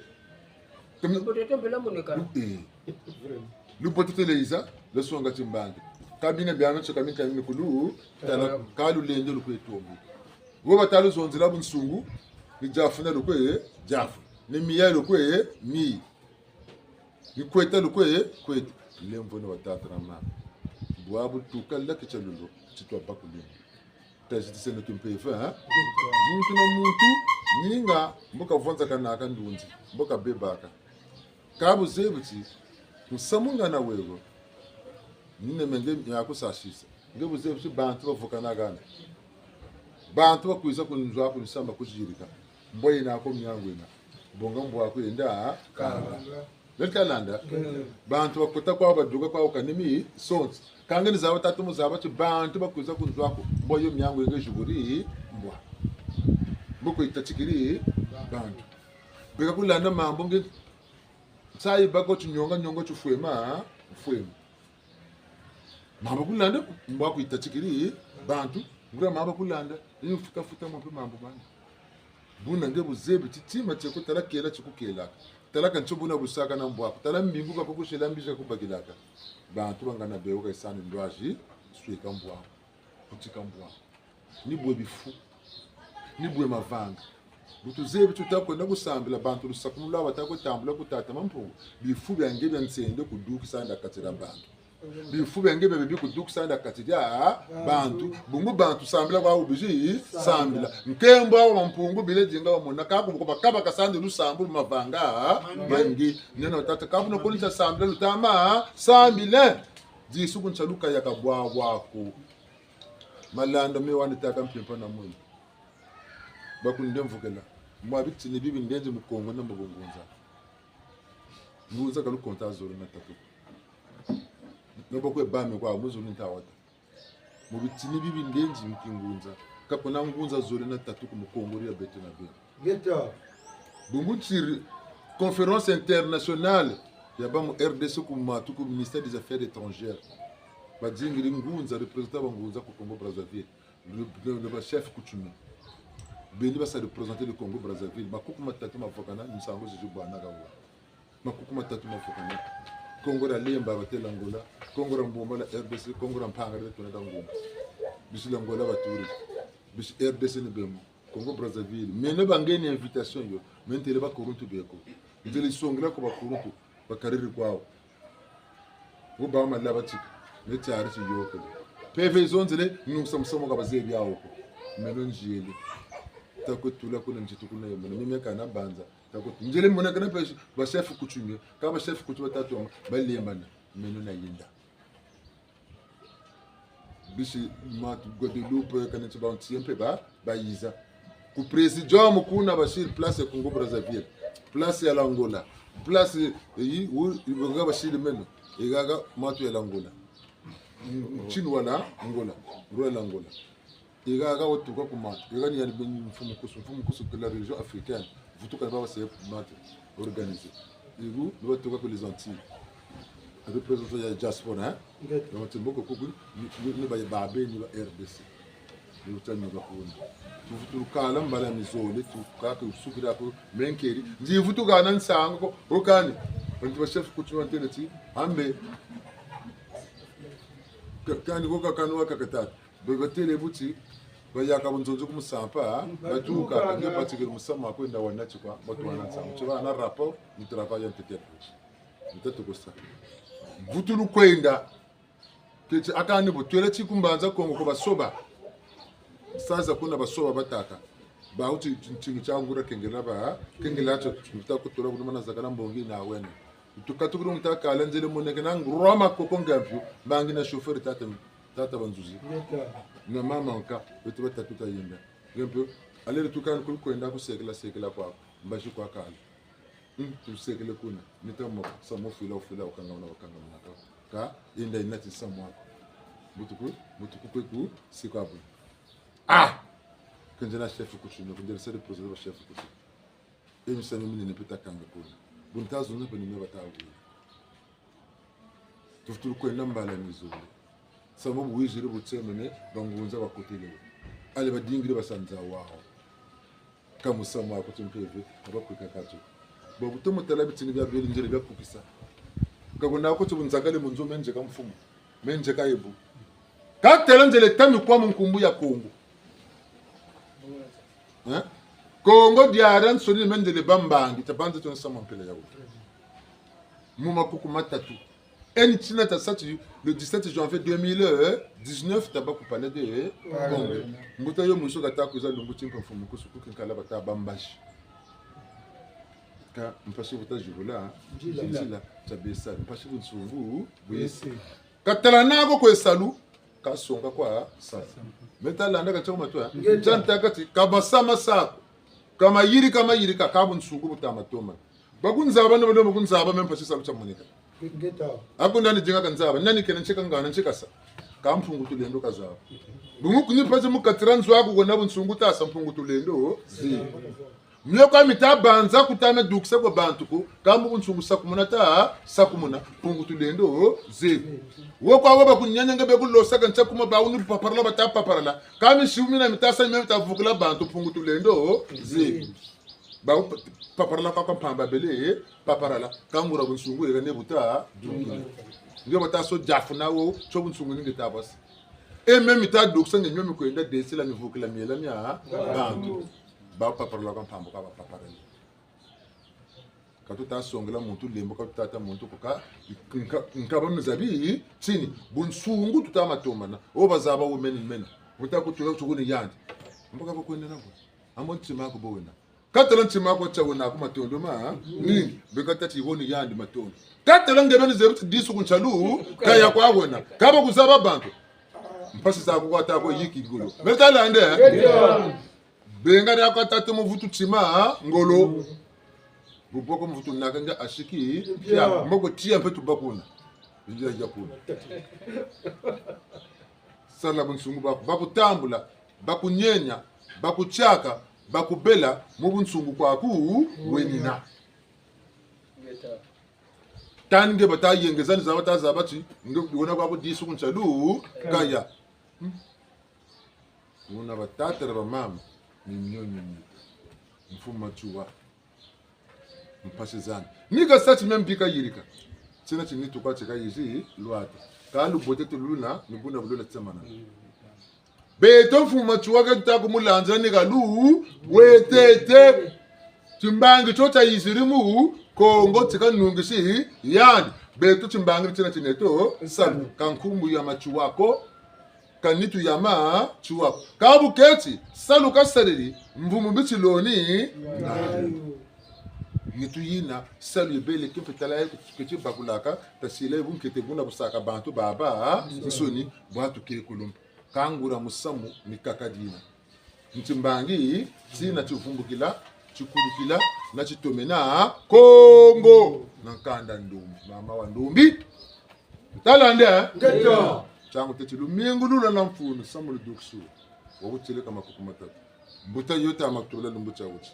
Lubote tele yiza, lusonga timbangi. Ka bina biano tio ka mi ka mi kulu, tala, ka lulendo lukwe tombi. Wo bata luzonzela bunsungu, ni diafuna lukwe, diafu. Ni miya lukwe, mi. Ni kweta lukwe, kweta. Lemvo ni wa tata na mama. Bwabu tuka laki tia lulu, ti twa bakuleno. Tazitiseno timpeve, ha? Muntu na muntu, ninga, mbo kavwanzakanaka ndunzi, mbo kabebaka. Ka buzebi ti, musamu ngana weko, nine me nge miakusasisa. Nge buzebi ti bantu bavukana hana. Bantu bakwiza ku nzo aku ni samba kuzirika. Mbwa yina ko miangu yina. Bonga mbwa aku yenda, ha? Kanga. Beno ta landa? Mm. Bantu bakota kwawu, baduka kwawu, kani misonso. Ka nge ni zaba tatu mu zaba ti bantu bakwiza ku nzo aku. Mbwa yo miangu nge ziburi, mbwa. Mbo kwe yitatikiri, bantu. Beka kulanda mambu nge, nsayi bako ti nionga, nionga ti fwema, fwema. Mamba kulanda, mbwa kwe yitatikiri, bantu, nguria mamba kulanda, ni futa futa mwa mpe mambu mandi. Buna nge buzebi ti tima tieko tala kela ti kukelaka. Tala ka ntio buna busaka na mbwa aku. Tala mbingu ka kukusela mbizi ka kubakilaka. Bantu bangana bewo ka yisani ndwazi, sweka mbwa aku. Kutika mbwa aku. Ni bwe bifu. Ni bwe mavanga. Bu tuzebi ti tuta kwenda ku sambila bantu, lusakumunu lwa bata kwe tambula ku tata Mampungu. Bifu bia nge bia nsende kudukisa nda kati dia bantu. Bifu bia nge bia bibi kudukisa nda kati dia bantu. Bungu bantu sambila kwawu bizi sambila. Nkembo awa Mampungu bile dinga wamona. Ka kubuko bakaba kasandi lusambu mavanga ma nge. Neno tata ka buna koni tia sambila lutama sambile. Disu ku ntia lukaya ka bwa bwa ko. Malanda me wani taka mpimpa na mwini. Bakunde mvukela. Mwa bitini bibi ndenzi mu Kongo na mu bungunza. Ngunza ka lukonta zole na tatu. No bakwe bami kwa mu zulu nta wata. Mu bitini bibi ndenzi mu kingunza. Ka kuna ngunza zole na tatu ku mu Kongo dia beto na beno. Ngeta. Bungu ntiri conférence internationale ya ba mu R D C ku matu ku ministère des Affaires étrangères. Bazingiri ngunza, représentant ba ngunza ku Congo Brazzaville. Le, le, le, ba chef coutumier. Beni basa représenter le Congo Brazzaville. Makuku matatu mavukana, nsangu zizi bwanaka wa. Makuku matatu mavukana. Kongo dia Lemba batêla Angola, Kongo dia Mbumba la R D C, Kongo dia Mpanga dia tuna dia Ngumba. Bisi dia Angola baturi. Bisi R D C ni bemo. Congo Brazzaville. Meno bangeni invitation yo. Me ntêle bakuluntu beko. Nzele songela ko bakuluntu. Bakariri kwawu. Wo ba malaba tika. Ne tiari ti yoko. Mpeve zonzele, nungisa musamu ka bazebi yawu ko. Meno nziele. Takwe tula kuna nzitu kuna yo. Meno meme kana banza. Takwe tu-, nziele mona kana pesi, ba chef coutumier. Ka ba chef coutumier batatu ama, balembana. Meno na yenda. Bisi matu Guadeloupe, kaneti bantu mpe ba, bayiza. Ku Présidium kuna basiri place ya Congo Brazzaville, place ya l'Angola, place, eh, yi, wu, yi, baga basiri meno, yi haha matu ya l'Angola. Ntinu wa l'Angola, roi l'Angola. Yi haha watuka ku matu, yi haha ni yani beni mfumu kusu, mfumu kusu que la religion africaine, vutuka ni baba se matu, organisé. Yi wu, ni batuka ku les Antilles. Avec président ya diaspora, hein? Ngeta. Donc, c'est beaucoup, beaucoup, ni, ni, ni ba, ba, ni ba R D C. Ni uta ni ba kuna. Tuvutulukala mbala mizole, tukaka usukira ko, menkeri. Nzi vutuka na nsangu ko, okani. Bantu ba chef coutumier ntele ti, ambe. Ka, kani ko kakanu wa kakatata. Be batele buti, bayaka bunzonzi ku musampa, batuka, batuka, nge batikiri musamu wa kwenda wana tikwa, batu wana nsangu. Tiba na rapport, ni travail ya ntete. Ni tatu kosa. Vutulu kwenda. Keti akani bu twele ti ku Mbanza Kongo ko basoba. Saza kuna basoba bataka. Ba uti ntinu tia ngura kengela ba, kengela tio, mvuta kutula kuna mana zakala mbongi na wene. Tukatukulu nta kala nzele moneke na ngurwa makoko nge mpio, mbangi na chauffeur tata, tata Banzuzi. Ngeta. Na mama nka, beto batatu tayenda. Nge mpio, alele tukani kulu kwenda kusekela, sekela kwa, mbazi kwa kala. Hmm, tusekele kuna. Mita mo, samu fila, fila, wakanga muna, wakanga muna. Ka, yenda yina ti samu ako. Butuku, butuku kwe ku, si kwa bu. Ah! Kenze na chef coutumier, kenze na sere président wa chef coutumier. E misamu minene mpe takanga kuna. Bu nta zonza mpe ni me bata wila. Tuvutulu kwenda mbala mizole. Samu bu wiziri bu tsemene, bangunza bakotele. Ale badingiri basanza wawu. Ka musamu wa kuti mpeve, abakwika katu. Bo butomo tala bitini bia beli nzele bia kukisa. Ka kuna kuti bu nzakale mu nzo me nzeka mfumu. Me nzeka ebu. Ka tala nzele tami kwa mu nkumbu ya Kongo. Hein? Kongo diara nsoni me nzele bâ mbangi, tabanza tio nsamu mpila ya wuta. Mu makuku matatu. E ni tina ta sa ti, le dix-sept janvier deux mille dix-neuf, tabâ ku palais de Congrès. Mbuta yo musu kata kwiza lumbu ti mpe mfumu kusu ku Kinkala bata bâ mbazi. Ka mpasi bu ta zibula nzila, tabesa, mpasi bunsungu bwesi. Ka tala nako kwe salu, ka songa kwa salu. Me ta landa ka tia ku matu. Ngeta. Tia ntaka ti, ka masa masa ko. Ka mayirika mayirika, ka bunsungu bu ta ma tomana. Bakunzaba, no, no, bakunzaba, même pas si salu tia moneka. Ngeta. Ako nani dinga ka nzaba, nani kena ntsika ngana, ntsika sa. Ka Mpungu Tulendo kazaba. Bungu kuni pasi mu katira nzo aku kuna bunsungu ta sa Mpungu Tulendo, zi. Mio kwa mita banza kuta me dukisa kwa bantu ko, ka mbu bunsungu sakumuna ta, sakumuna, Mpungu Tulendo, zi. Wo kwa wo bakunyanya nge be kulosa ka ntsa kuma ba wuni paparala bata paparala. Ka misiu mina mita sa mio mita vukila bantu Mpungu Tulendo, zi. Ba pa-, paparala kwa kwa mpamba bele, paparala. Ka nguria bunsungu yeka ne buta, dukila. Nge bata so diafu na wo, tio bunsungu ni nge ta basa. E me mita dukisa nge mio mi kwenda desila mi vukila miela mia, bantu. Ba paparala kwa mpamba ka ba paparala. Ka tuta songela muntu lembo, ka tuta ta muntu ko ka, nka, nka ba mizabi, tini, bunsungu tuta ma tomana. O bazaba wo meni mena. Wuta kutula tukuni yandi. Mbo ka ba kwenda na bo. Ambo ntima ko bo wena. Ka tala ntima ko tia wena ko matondo ma, ni, be ka tâ ti wo ni yandi matondo. Ka tala nge beni zebi ti disu ku nsalu, kaya kwa wena. Ka ba kuzaba bantu. Mpasi za ku kwa ta ko yiki ngolo. Me ta landa, eh? Benga dia kwa tata muvutu tima, ngolo. Buboko muvutu naka nga asiki, mpia, mboko tia mpe tubakuna. Ndia ya kuna. Sala bunsungu baku, bakutambula, bakunyenya, bakutiaka, bakubela, mu bunsungu kwaku, wenina. Tani nge bata yengeza ni zaba ta zaba ti, nge wena kwaku disu ku nsalu, kaya. Hmm. Wuna batata na bamama, ni mio, mio, mio. Mfumu Matsoua. Mpasi zani. Ni ka sa ti mia mbi kayirika. Tina ti nitu kwa ti kayizi, lwata. Ka lubote tu luna, ni buna bu luna tsamana. Beto Mfumu Matsoua ke tuta ku mulanzila ni ka lu, wetete. Timbangi tio tia yiziri mu, Kongo ti kanungisi, yandi. Beto timbangi tina ti neto, salu. Ka nkumbu ya Matsoua ko, ka nitu ya Matsoua ko. Ka bu keti, salu kasaliri, mvumu bitiloni, nayo. Nitu yina, salu yibele kimpe tala ye keti bakulaka, tasila ye bunkete buna busaka bantu babansoni, bwa tukekulumpa. Kangula musamu ni kaka dina. Nti mbangi, tina tivumbukila, tikulukila, na titomena, Kongo, na nkanda ndombi, mama wa ndombi. Tala nde, eh? Ngeta. Tiangu teti lumingu lula na mfunu, samu ludukusu. Wa kutieleka makuku matatu. Mbuta yo ta matula lumbu tia wuti.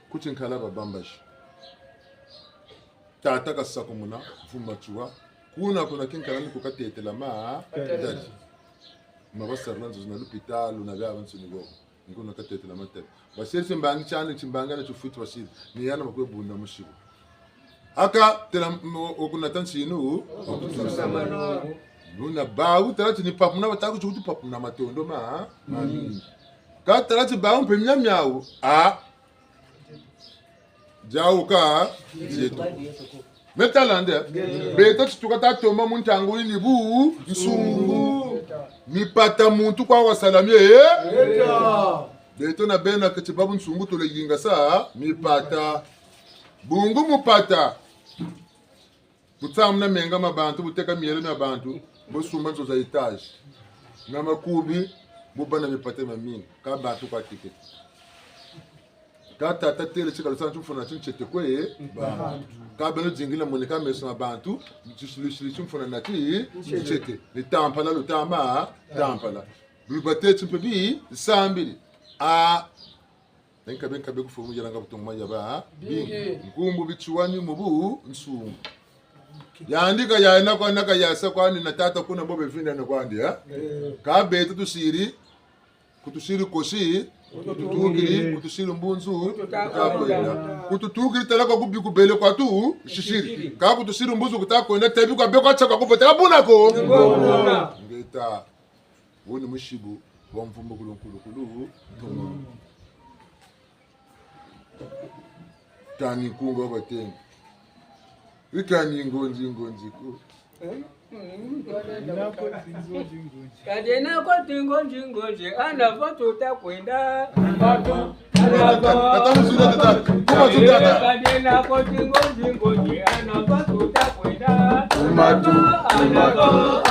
Kuti nkala babambazi. Tata kasakumuna, mfuma tiwa. Kuna, kuna kinkala ni ku katetela ma, tati. Ma basarila nzozi na lupitalu, na biabiansoni bo. Ni kuna katetela ma tati. Basiri timbangi tiandi, timbangi na tifwiti basiri. Ni yana bakwe bunda musibu. Aka tela m-, o-, okunata nsinu, okutusa. Luna bawu tala ti ni papu na bataku tikuti papu na matondo ma, mami. Ka tala ti bawu mpe mia miawu, a. Diawu ka, dieto. Me tala nde, beto ti tuka ta tomba mu ntangu yi ni bunsungu. Mipata muntu kwa wasala mie, eh? Beto na bena keti ba bunsungu tule yingasa, mipata. Bungu mupata. Butsamuna menga ma bantu, buteka miele mia bantu, busumba nzo za étage. Na makubi, bubâ na mipata mamingi, ka bantu kwa tikete. Ka tata tele ti kalusa nti mfuna ti ntiete kwe, bantu. Ka beno dingila moneka meso ma bantu, nti sili sili ti mfuna nati, ntiete. Ni tampala lutama, tampala. Bibateti mpe bi, nsambili. A, Nkabe, nkabe ku fumu yalanga butongo ma yabâ, bingi. Bingi. Nkumbu bitiwani mu bunsungu. Yandi ka yayina kwa, na ka yasa kwandi na tata kuna bo bevindana kwandi, eh? Eh. Ka beto tusiri, ku tusiri kosi, ku tutukiri, ku tusiri mbunzu, ku tutakwenda. Ku tutukiri tala kwa kubi kubele kwa tu, sisiri. Ka ku tusiri mbunzu ku tutakwenda, tabi kwa be kwa tiaka ku bote, ka buna ko. Ngeta. Wo ni musibu wa mvumbukulu nkulukulu, tunu. Kani nkunga wa batengi. Ikani ngonzi, ngonzi ku. Kadi na koti ngonzi, ngonzi, ana vo tutakwenda. Tata musula tata. Kuma tutata. Kadi na koti ngonzi, ngonzi, ana vo tutakwenda. Kumatu, kumatu,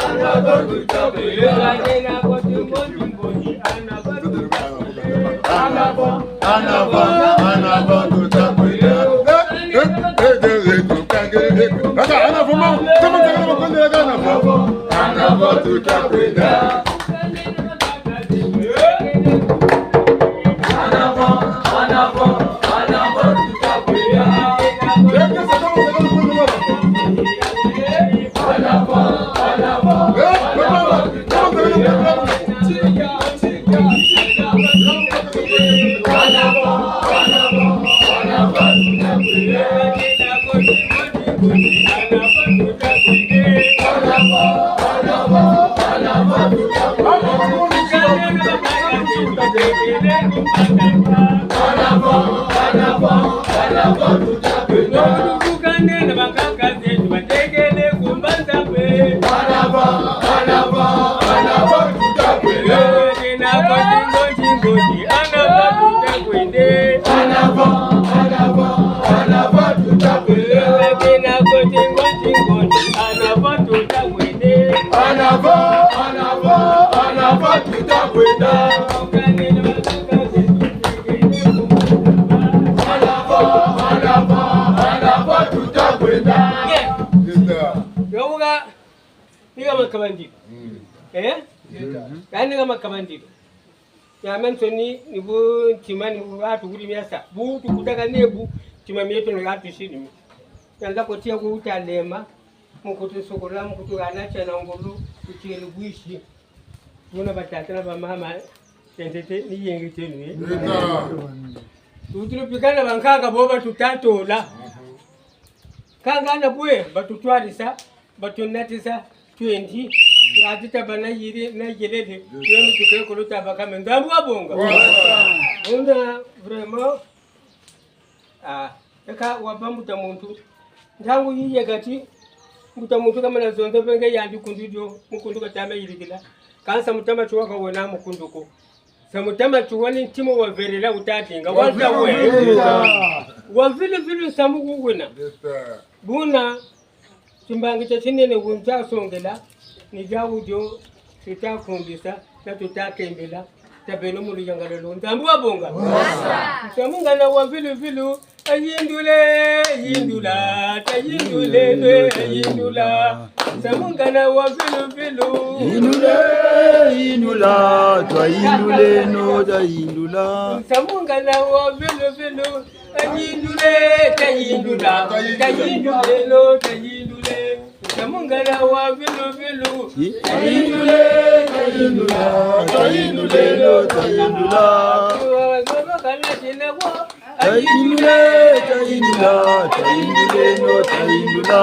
ana vo tutakwenda. Kadi na koti ngonzi, ngonzi, ana vo tutakwenda. En avant, en avant, en avant, tutakwenda. Eh, eh, eh, eh, eh, eh, eh. Kaka, en avant, maman. Comment ça va, comment ça va, en avant? En avant, tutakwenda. En avant, en avant, en avant, tutakwenda. Eh, eh, ça commence, ça commence, ça commence. En avant, en avant, en avant, tutakwenda. En avant, en avant, en avant, tutakwenda. En avant, en avant, en avant, tutakwenda. En avant, en avant, en avant, tutakwenda. En avant, en avant, en avant, tutakwenda. Ni ka makabandiko. Mm. Eh? Ngeta. Kani ka makabandiko. Miamiansoni ni bu ntima ni bu bantu kuri miasa. Bu tukutakane bu ntima mieto ni ka tusiri mi. Yandi ko tia ku wuta lema, mu kutusukula, mu kutuhana tia na ngolo, kutiele bwisi. Buna batata na bamama, tentete, ni yenge tieno, eh? Ngeta. Tutulu pikana bankaka bo batutatola. Kanga na bwe, batutwarisa, batunatisa, twendi, ati tabâ na yiri, na yelele, yenu tukekolo tabâ kame, Nzambi wabonga. Wasa. Buna, vraiment, ah, eka wabâ mbuta muntu. Ntangu yiye kati, mbuta muntu kamana zonza mpe nge yandi kundu dio, mukundu katama yirikila. Kansi mutama tiwa kawena mukundu ko. Samu tama tuwani ntimo wa velela wutatinga. Wa vilu vilu. Wa vilu vilu nsamu ku wena. Buna, timbangi tia tinene wunza songela, ni diawu dio tuta kumbisa, na tuta kembela, tabeno mu luyangalalo. Nzambi wa bonga. Nsamu ngana wa vilu vilu, tayindule, yindula, tayindule, tayindula. Nsamu ngana wa vilu vilu. Yindule, yindula, tayindule, no, tayindula. Nsamu ngana wa vilu vilu. Tayindule, tayindula, tayindule, no, tayindule. Nsamu ngana wa vilu vilu. Tayindule, tayindula, tayindule, no, tayindula. Tayindule, tayindula, tayindule, no, tayindula.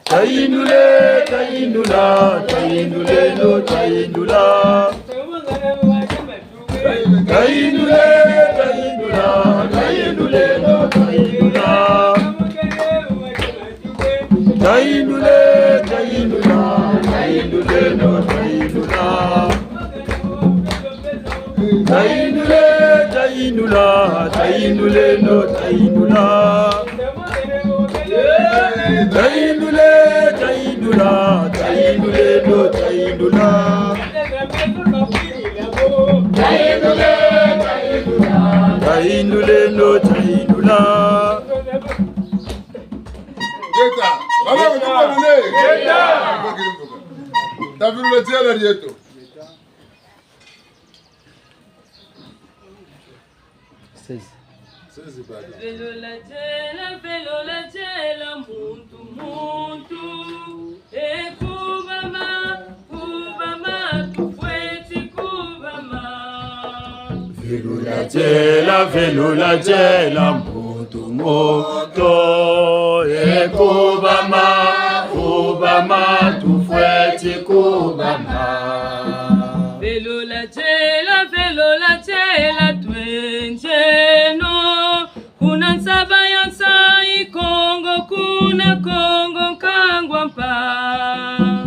Tayindule, tayindula, tayindule, no, tayindula. Tayindule, tayindula, tayindule, no, tayindula. Tayindule, tayindula, tayindule, no, tayindula. Tayindule, tayindula, tayindule, no, tayindula. Tayindule, tayindula, tayindule, no, tayindula. Tayindule, tayindula, tayindule, no, tayindula. Ngeta, baba, ngeta. Tavilula diela dieto. Seize. Seize, baba. Velola diela, velola diela, muntu, muntu. E kubama, kubama, tufweti kubama. Velola diela, velola diela, muntu, muntu. E kubama, kubama, tufweti kubama. Velola diela, velola diela, twendieno. Kuna nsaba ya nsayi Kongo, kuna Kongo nkangwa mpa.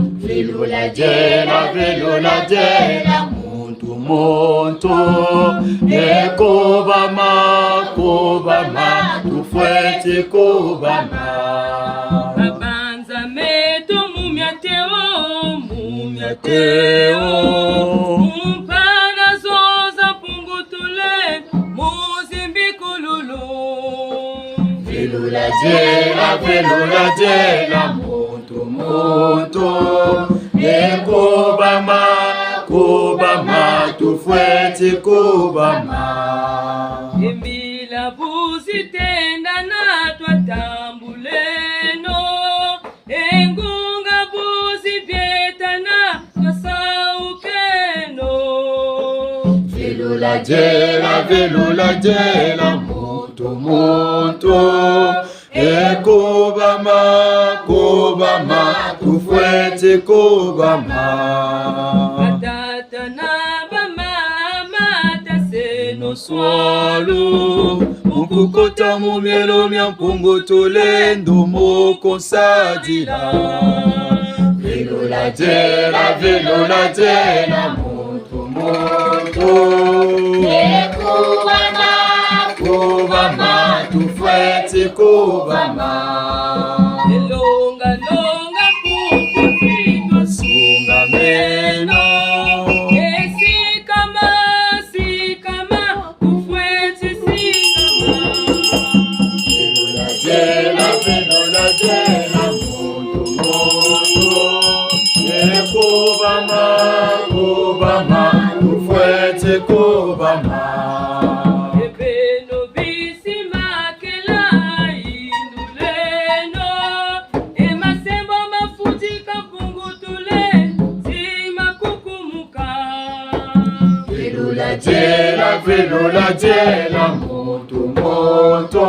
Velola diela, velola diela, muntu, muntu. E kubama, kubama, tufweti kubama. Mabanza meto mu miateo, mu miateo. Mu mpana zo za Mpungu Tulendo, mu zimbikululu. Velola diela, velola diela, muntu, muntu. E kubama, kubama, tufweti kubama. E mbila bu zitendana twatambuleno. E ngunga bu zibietana, twasaukeno. Velola diela, velola diela, muntu, muntu. E kubama, kubama, tufweti kubama. Batata na bamama, taseno nswalu, mu kukota mu mielo mia Mpungu Tulendo mu kunsadila. Velola diela, velola diela, muntu, muntu. E kubama, kubama, tufweti kubama. E longa, longa, kuku, tito, sungameno. E sikama, sikama, tufweti sikama. Velola diela, velola diela, muntu, muntu. E kubama, kubama, tufweti kubama. E beno bisi makela, yinduleno. E masembo mafutika Mpungu Tulendo, si makukumuka. Velola diela, velola diela, muntu, muntu.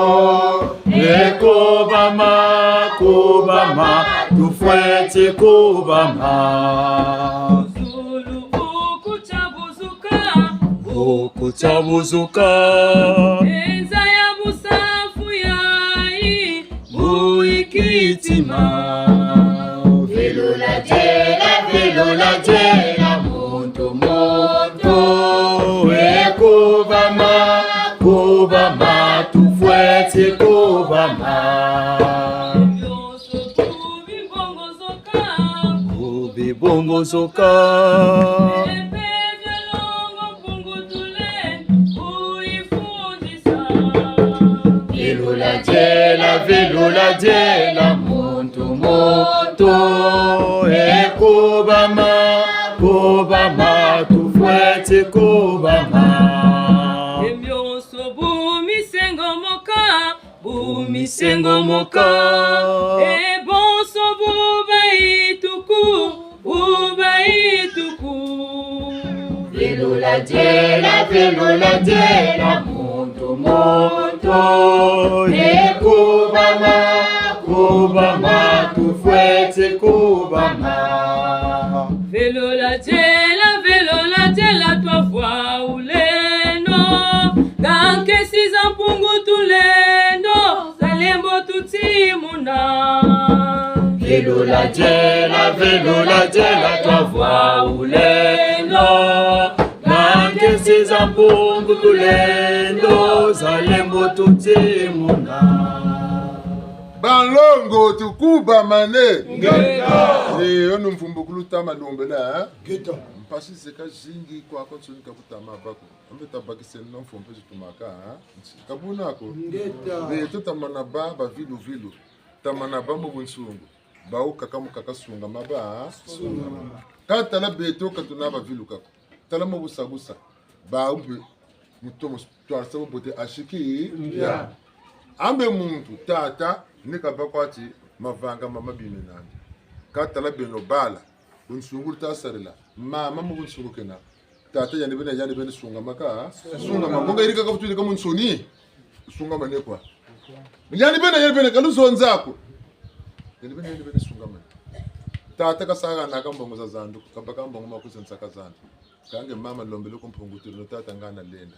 E kubama, kubama, tufweti kubama. Zulu bu kutsa buzuka. Bu kutsa buzuka. E nza ya busafu yayi. Mu kitima. Velola diela, velola diela, muntu, muntu. Bibongo zoka. Epe bia longo Mpungu Tulendo uyifundisa. Vilula diela, vilula diela, muntu, muntu. E kubama, kubama, tufweti kubama. E bionso bu misengomoka, bu misengomoka. E bonso bu bayituku, bu bayituku. Vilula diela, vilula diela, muntu, muntu. E kubama, kubama, tufweti kubama. Vilula diela, vilula diela, twavwa ulendo. Nga nkesi za Mpungu Tulendo, zalembo tutimuna. Vilula diela, vilula diela, twavwa ulendo. Nga nkesi za Mpungu Tulendo, zalembo tutimuna. Banlongo, tukubamane. Ngeta. Eh, ono mvumbukulu tama lombela, eh? Ngeta. Mpasi zeka zingi kwa kwa nsoni ka kutama bako. Ambe tabakiseno mfo mpe zitumaka, eh? Ka buna ko. Ngeta. Eh, tutamana bâ, bâ vilu vilu. Tamana bâ mu bunsungu. Bawukaka mu kaka sungama bâ. Sungama. Ka tala beto ka tuna bâ vilu kako. Tala mu busa busa. Bawu mpe mutomo twarisa bubote ashiki. Ndia. Ambe muntu, tata, ni kabâ kwa ti mavanga mama bime nandi. Ka tala beno bala, bunsungu luta sarila. Mama mu bunsungu kena. Tata yandi beni, yandi beni sungama ka. Sungama. Ngonga yirika ka futu yirika mu nsoni. Sungama ne kwa. Yandi beni, yandi beni, ka luzonza ko. Yandi beni, yandi beni sungama. Tata kasakanaka mbongo za zandu, kabaka mbongo ma kuzenza ka zandu. Kâ nge mama lombele ku Mpungu Tulendo, tata nga nalenda.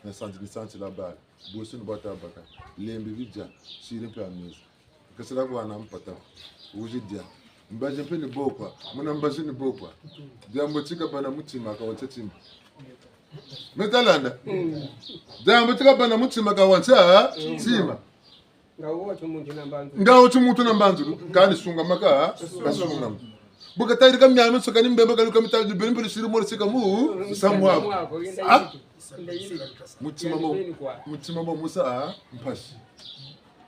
Na santi ni santi la bala. Bweso ni bwa tabaka. Lembi bidia, siri mpe ameza. Kasala kwa na mpata. Wizi dia. Mbazi mpe ni bo kwa. Muna mbazi ni bo kwa. Diambu ti kabâ na mutima ka wantia tima. Me ta landa. Diambu ti kabâ na mutima ka wantia tima. Nga wo ti muntu na mbanzulu. Nga wo ti muntu na mbanzulu. Kani sungama ka, ka sungama. Bu kata yirika miamiansoni kani mbemba kani ka mita beni mpe siri mori sika mu samu wako. Ah? Mutima mo, mutima mo musa, ah, mpasi.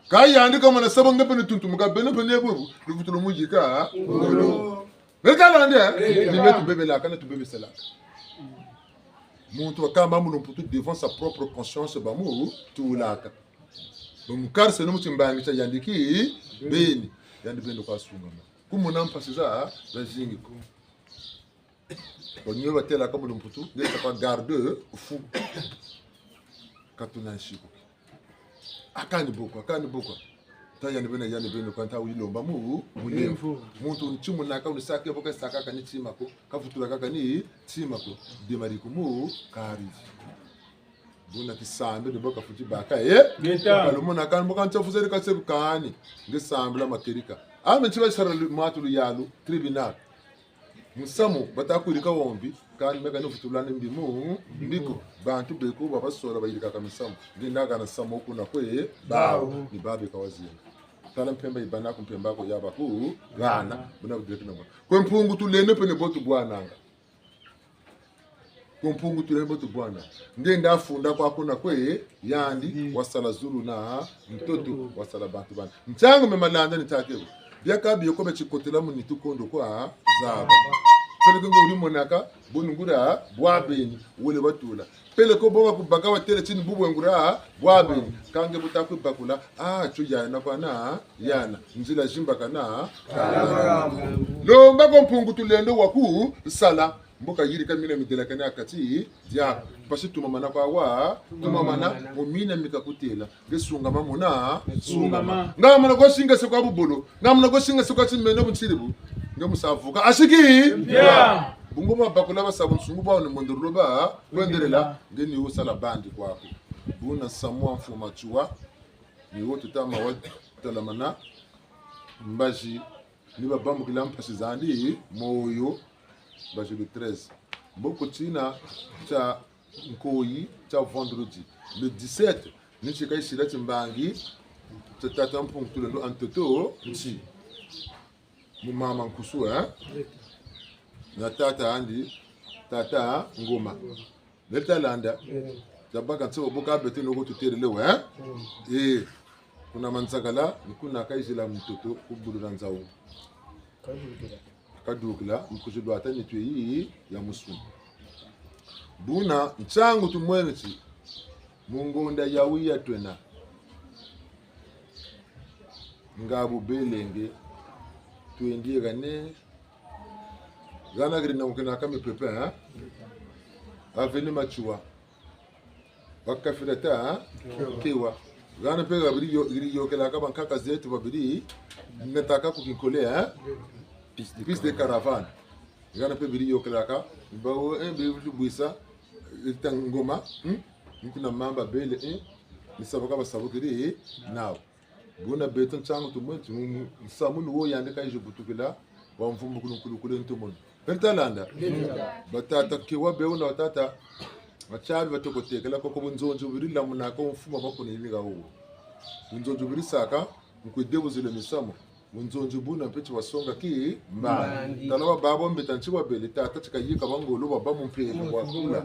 Ka yandi kamana sabo nge mpe ni tuntumuka, beno mpe ni bubu, luvutulu mu yika, ah? Ngolo. Me ta landa, eh? Ni me tubebelaka, ni tubebeselaka. Muntu wakamba mu lumputu devant sa propre conscience bamutulaka. Bamukariseno mu timbangi tia yandi kibeni, yandi beni kwa sungama. Kumona mpasi za, zazingi ko. Banyo batêlaka mu lumputu, nge sa kwa garde-fou. Ka tuna nsiku. Akani bo kwa, akani bo kwa. Ta yandi beni, yandi beni kwa nta wuyilomba mu, mu lemvo. Muntu ntimunaka, unisake bo kasaka kani tima ko, kavutulaka kani tima ko. Demari kumu, kari. Buna kisambi, ni bo kafweti baka, eh? Ngeta. Kalumuna kani, bo kantia fuzeri kasebu kani. Nge sambila makerika. Ame ntiba sara lu-, mwatu luyalu, tribunal. Musamu, bata kwirika wombi, kani meka ni vutulani mbi mu, mbi ko. Bantu beko, babasola, bayirikaka misamu. Nge naga na samu kuna kwe, bawu, ni babe kawazinga. Tala mpemba yibâ naku mpemba ko yabâ ku, gana, buna budreki na mwa. Kwe Mpungu Tulendo mpe ni bo tubwananga. Kwe Mpungu Tulendo bo tubwana. Nge nda funda kwa kuna kwe, yandi, wasala zulu na ntoto, wasala bantu bandi. Ntangu me malanda ni takebo. Biaka bio ko beti kotela mu nitu kondo kwa zaba. Peleko nge wuri monaka, bo ni nguria, bwa beni, wele batula. Peleko bo bakubaka batêle ti ni bubu nguria, bwa beni. Kâ nge bu ta kwe bakula, ah, tio yana kwa na, yana. Nzila zimbakana. Lomba kwe Mpungu Tulendo wakusala. Mbo kayirika mina midelakane ha kati diaku. Mpasi tumamana kwa wa, tumamana, mu mina mi kakutêla. Nge sungama muna, sungama. Nga mana kwe singa se kwa bubolo. Nga mana kwe singa se kwa timeno buntiri bu. Nge musavuka. Asiki? Ndia. Bungu mabakula basa bunsungu bwawu ni mondorolo ba, kwendelela. Nge ni wo sala bandi kwaku. Buna samu wa mfuma tiwa. Ni wo tuta ma wa talamana. Mbazi. Ni babambukila mpasi zandi moyo, mbazi le treize. Mboko tina tia nkoyi tia vendredi. Le dix-sept, ni ti kayisila timbangi tia tata Mpungu Tulendo ha ntoto nti. mu mama Nkusu, eh? Na tata andi, tata Ngoma. Beno ta landa. Tabaka nso bo ka beto noko tutelele we, eh? Eh. Kuna Manzakala, ni kuna kayizila mutoto ku bulu dia Nzau. Kadukila, mu kuzulwata nitu yi ya musuni. Buna, ntiangu tumwene ti, mu ngonda yawu ya twena. Nga bu belenge, twendi hana, hana keri na kukena ka mipepe, hein? Avenue Matsoua. Bakafira ta, hein? Kewa. Hana mpe ha beri yo-, beri yokelaka bankaka zeto baberi, nataka ku Kinkole, hein? Piste de caravane. Hana mpe beri yokelaka, bawu, eh, beri bwisa, eh, ta Ngoma, hmm? Ni kuna mamba bele, eh? Ni sabuka basabukiri, eh? Nawu. Buna beto ntiangu tumwene ti, mu, mu, nsamu ni wo yandi kayizi butukila, wa mvumbu kulu kulu kulu ntumunu. Beno ta landa? Batata Kewa bewu na batata, batiabi batoko tekela koko bunzonzi beri lamunaka mfuma bakuna yibika wo. Bunzonzi beri saka, nkwe debuzile misamu. Bunzonzi buna mpe ti basonga ki mbangi. Mbangi. Tala wa babo mbeta nti babele tata ti kayika ba ngolo baba mu mpeve wa kula.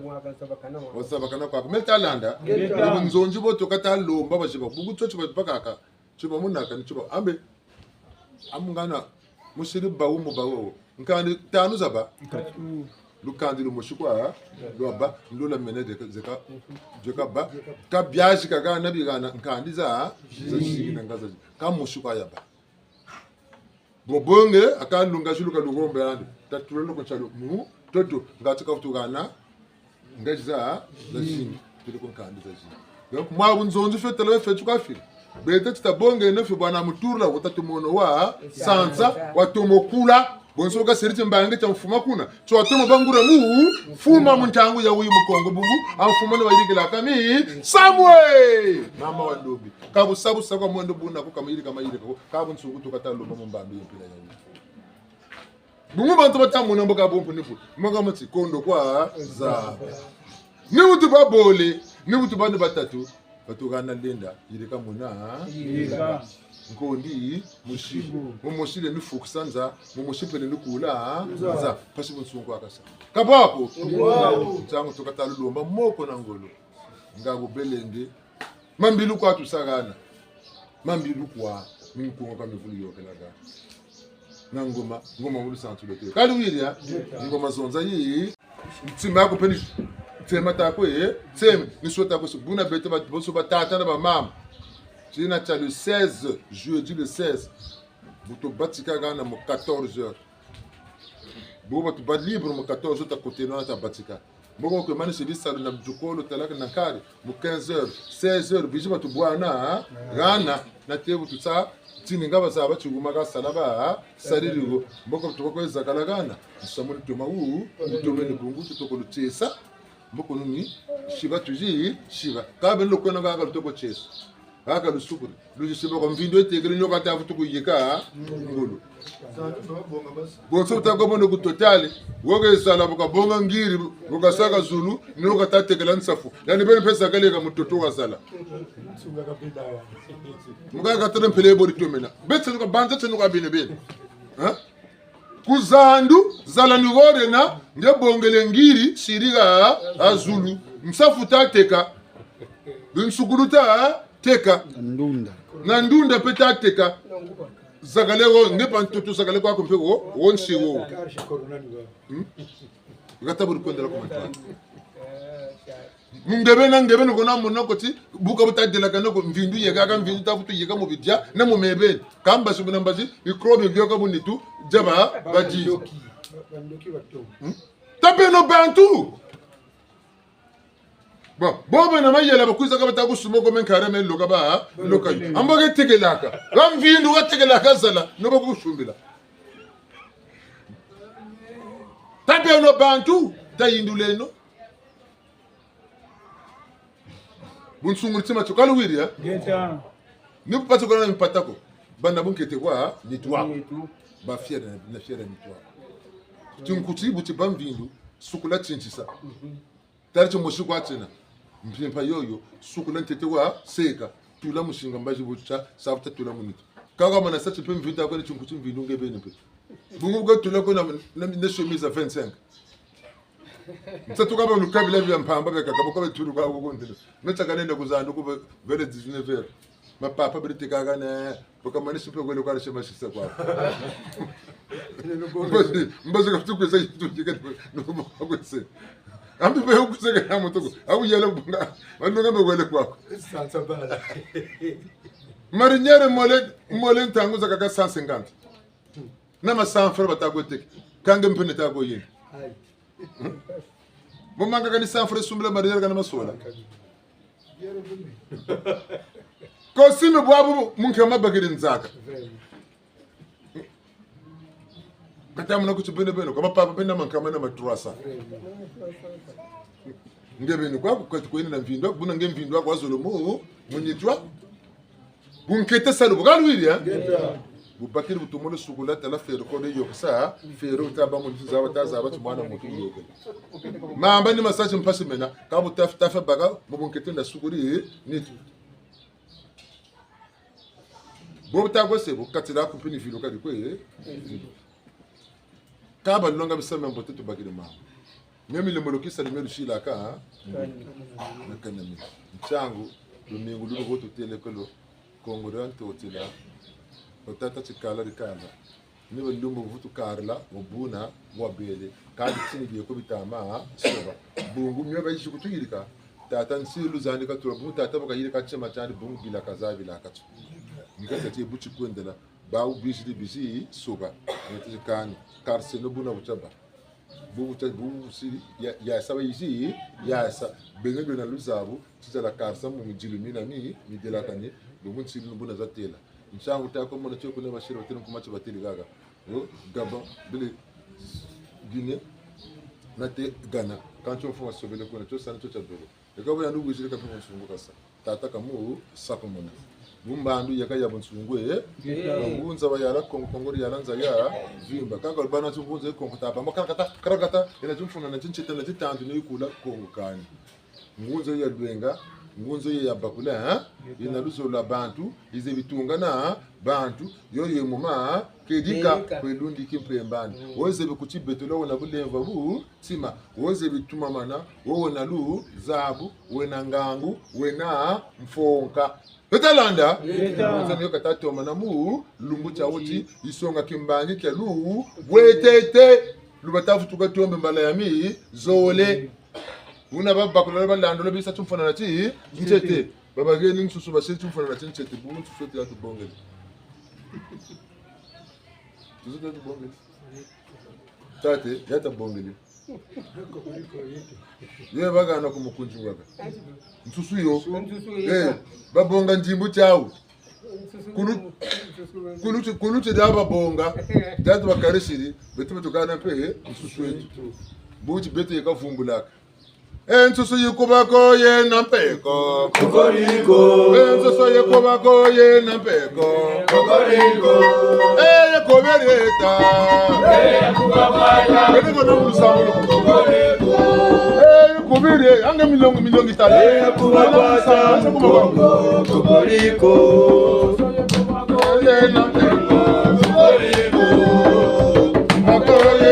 Wazabakana kwaku. Beno ta landa? Ngeta. Bunzonzi bo tuka ta lomba baziba. Bungu tio ti babakaka. Ti bamonaka ni ti ba. Ambe. Amungana. Musiri bawu mu bawu. Nkandi tanu zaba. Nkatu. Lukandi lumosi kwa, lwaba, lula mene zeka, zeka, zeka ba. Ka biazi ka hana bihana, nkandi za, za zingi na nga za zingi. Ka mosi kwa yaba. Bo bonge, aka lunga zulu ka lugombe yandi. Tatula loko nsalu, mu, toto, ngati ka vutu hana, nga za, za zingi. Tuli ku nkandi za zingi. Donc, mwa bunzonzi fweti la fweti kwa fweti. Beto ti tabongeno fwe bwana mutula, wuta tumono wa, sansa, watomo kula. Bonso kasiri timbangi tia mfuma kuna. Ti watomo bangura mu, mfuma mu ntangu ya wuyi Mukongo bungu, a mfuma ni wayirikilaka mi, Samue! Mama wa ndombi. Ka busa busa kwa mwendo buna ko kamayirika mayirika ko. Ka bunsungu tuka ta lomba mu mbambi ya mpila ya wuyi. Bungu bantu bata mona mbo ka bumpu ni bu. Manga mati kondo kwa zaba. Ni wutu babole, ni wutu bana batatu. Batu hana lenda, yirika muna, ha? Yirika. Nkondi, musibu. Musibu. Mu musibu ni fukusa nza, mu musibu ni kula, ha? Nza. Nza. Mpasi bunsungu akasa. Ka bwa ko? Wow. Ntangu tuka ta lulomba moko na ngolo. Nga bu belenge. Mambi lu kwa tusa hana. Mambi lu kwa, ni nkunga ka mivulu yokelaka. Na ngoma, ngoma mu lusantu lweto. Ka luwiri, ha? Ngoma zonza yi. Ntima yaku mpe ni, ntima taku, eh? Ntima, ni so taku, buna beto ba, bonso batata na bamama. Tina tia le seize, jeudi le seize. Bu tubatika hana mu quatorze heures. Bu batuba libre mu quatorze heures, takoteno na tabatika. Mboko kwe manisa bisalu na dukolo talaka na nkari, mu quinze heures, seize heures, bizi batubwana, ha? Hana, na tebu tusa, tini nga bazaba ti wuma kasala ba, ha? Sariri wo. Mboko tuka kwe zakala hana, nsamu ni toma wu, ni toma ni bungu, tutoko lutiesa. Mboko nuni, siba tuzi, siba. Ka beno kwena haka lutoko tiesa. Haka lusukuri. Luzi siba kwa mvindu etekele nioka ta vutu kuyika ngolo. Bonso bu ta kwa bono ku Total, wo ke zala bu kabonga ngiri, bu kasaka zulu, nioka ta tekela nsafu. Yandi beni mpe zakale ka mutoto wa zala. Muka katele mpele bo ditomena. Beti nuka banza ti nuka bine bene. Ha? Ku zandu, zala ni wo dena, nge bongele ngiri, siri ha, ha zulu. Nsafu ta teka. Binsukulu ta teka. Na ndunda. Na ndunda mpe ta teka. Zakale wo, nge pa ntoto zakale kwaku mpe wo, wo nsi wo. Hmm? Hata buri kwendela ku mantwala. Mu nge beni, nge beni kona mona ko ti, bu ka bu ta delakana ko, mvindu yeka ka, mvindu ta vutu yeka mu bidia, na mu mebeni. Ka mbazi buna mbazi, microbe bioka bu nitu, dia ba, badi. Hmm? Tabeno bantu! Bon, bo bena mayela bakwiza ka bata kusuma ko me nkari me loka ba, loka yo. Ambo ke tekelaka. Ba mvindu ka tekelaka zala, no ba kusumbila. Tabeno bantu, tayinduleno. Bunsungu ntima tio ka luwiri, eh? Ngeta. Ni bu pati kona na mpata ko. Bana bu nkete kwa, nitu. Nitu. Ba fier na, na fier nitu. Tinkuti bu tiba mvindu, sukula tintisa. Mhm. Tala timosi kwa tiena. Mpimpa yoyo, sukula ntete wa seka. Tula musinga mbazi bu tia, sa bu ta tula mu nitu. Kaka mana sa ti mpe mvindu ako ni tinkuti mvindu nge beni mpe. Bungu bwa tula ko na, na, na chemise ya vingt-cinq. Nsatu kaba lukabila bia mpamba bia kaka, bwa kaba tulu kwa kukundi. Meta kanenda ku zandu ku vele dix-neuf heures. Mapapa beri tekaka ne, bwa kamanisi mpe kwele kwa sema sisa kwa. Mbazi, mbazi ka tukwesa yitu jike, no kwa kwese. Ambi mpe ukuseke na mutuku. Awu yala bunga, wanu ngambe kwele kwako. Sasa bala. Marinière mole, mole ntangu zakaka cent cinquante. Na ma cent francs bata kwe teke. Kâ nge mpe neta kwe yenda. Ayi. Hmm? Bo manga kani cent francs sumbila marinière kana masola. Costume bwabu mu nkama bakiri nzaka. Kata muna kuti beno beno, kwa mapapa bena mankama na ma trois cents. Nge beno kwa ku kati kwena na mvindu aku, buna nge mvindu aku wazolo mu, mu nitu aku. Bu nkete salu, bu kalwiri, eh? Ngeta. Bu bakiri bu tumolo sukula tala ferro kode yokesa, ferro taba mu nitu zaba, ta zaba ti mwana muntu yokele. Mamba ni masaji mpasi mena, ka bu taf-, tafa baka, bu bu nkete nda sukuri, nitu. Bo bu ta kwe se, bu katila ku mpe ni vilo kadi kwe, eh? Ka balonga bisalu mia mbote tubakiri mamba. Mia milembolo kisa ni mia lusilaka, ha? Kani. Na kani mia. Ntiangu, lumingu lulu ko tutele kolo, Kongo dia Ntotila, o tata Tikala Dikala. Ni ba lumbu vutu karila, o buna, wa bele. Kadi tini bieko bitama, ha? Soba. Bungu mio bayizi kutuyirika. Tata nsi luzandi katula, bungu tata bu kayirika tima tiandi, bungu bila kaza bila katu. Nkasa tie buti kwendela. Bawu bizidi bizi soba. Neti kani. Kariseno buna butiaba. Bu butia, bu siri, ya, ya saba yizi, ya sa. Beno bena luzabu, tizala karisa mu midilu mina mi, midelakani, bu mu nsiri buna zatela. Ntiangu ta ko mona tio kuna basiri batele nkuma ti batele gaga. O, Gabon, bele Guinée, nate Ghana. Kanti mfuma sobele kuna, tio sani tio tia dolo. Eka bo yandi wiziri ka mpe mu nsungu kasa. Tata kamu sakumuna. Bu mbandu yeka ya bu nsungu, eh? Ngeta. Ngunza wa yala Kongo, Kongo yala nza ya vimba. Kaka bana ti ngunza ya Kongo taba. Makarakata, karakata. Ena timfuna na tintsete na titantu ni yikula Kongo kani. Ngunza ya lwenga, ngunza ya bakula, eh? Ngeta. Ina luzolo lwa bantu, yize bitungana, bantu, yo ye muma, kedika, kedika. Kwe lundi kimpembani. Mm. Woze bikuti beto lo wona bulemvo bu, tima, woze bitumamana, wo wena luzabu, wena ngangu, wena mfonka. Beta landa? Beta. Nzambi yo kata tomana mu lumbu tia wuti, yisonga kimbangi kia lu, bwetete, lu bata vutuka tombe mbala ya mi, zole. Buna babakula balandula bisa timfuna na ti, ntete. Babageni nsusu basiri timfuna na ti, ntete. Bu nsusu eti ya tubongele. Nsusu eti ya tubongele. Tate, ya tabongele. Ye bagana ku mukunzi waka. Nsusu yo. Nsusu yo. Eh, babonga ndimbu tiawu. Nsusu. Kulu-, nsusu. Kuluti, kuluti dia babonga. Dia tubakarisiri, beto beto kana mpe, eh, nsusu eto. Buti beto yeka vumbulaka. E nsusu yikuba ko yena mpe ko. Kokoriko. E nsusu yikuba ko yena mpe ko. Kokoriko. E yikubiri eta. E yikuba kwata. Bene ko na musango. Kokoriko. E yikubiri, ange milongo, milongo itatu. E yikuba kwata. Kokoriko. Yena mpe ko. Kokoriko. Kokoriko.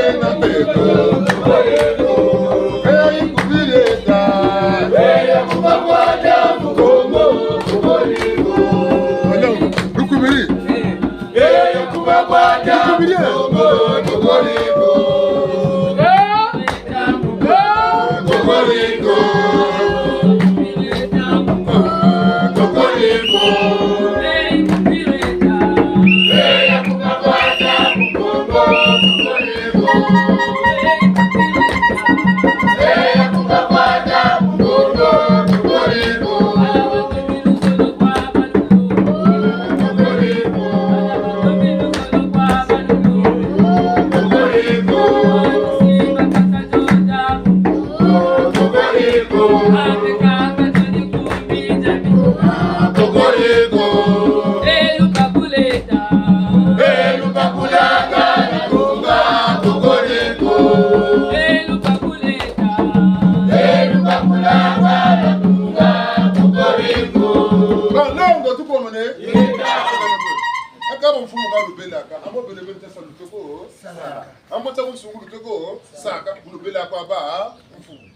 Ambo tia bunsungu lutoko saka, bulubela kwa ba mfumu.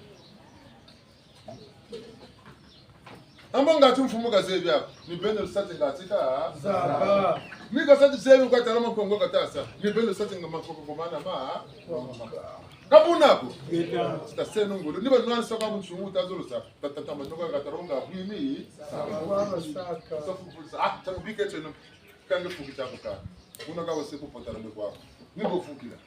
Ambo ngati mfumu kazebi ako, ni beno lusa ti ngati ka zaba. Ni kasa ti zebi kwa tala makongo kata sa, ni beno lusa ti nga makongo ko mana ma. Ka buna ko. Ngeta. Taseno ngolo, ni banwanisa kwa bunsungu tazolo sa, ta, ta, ta, manioka kata longa bwini. Zaba kwa masaka. Sa fufuza, ah, ta bike tieno. Ka nge fuki tia buka. Kuna ka wase ku potala mbe kwa. Ni bo fukila.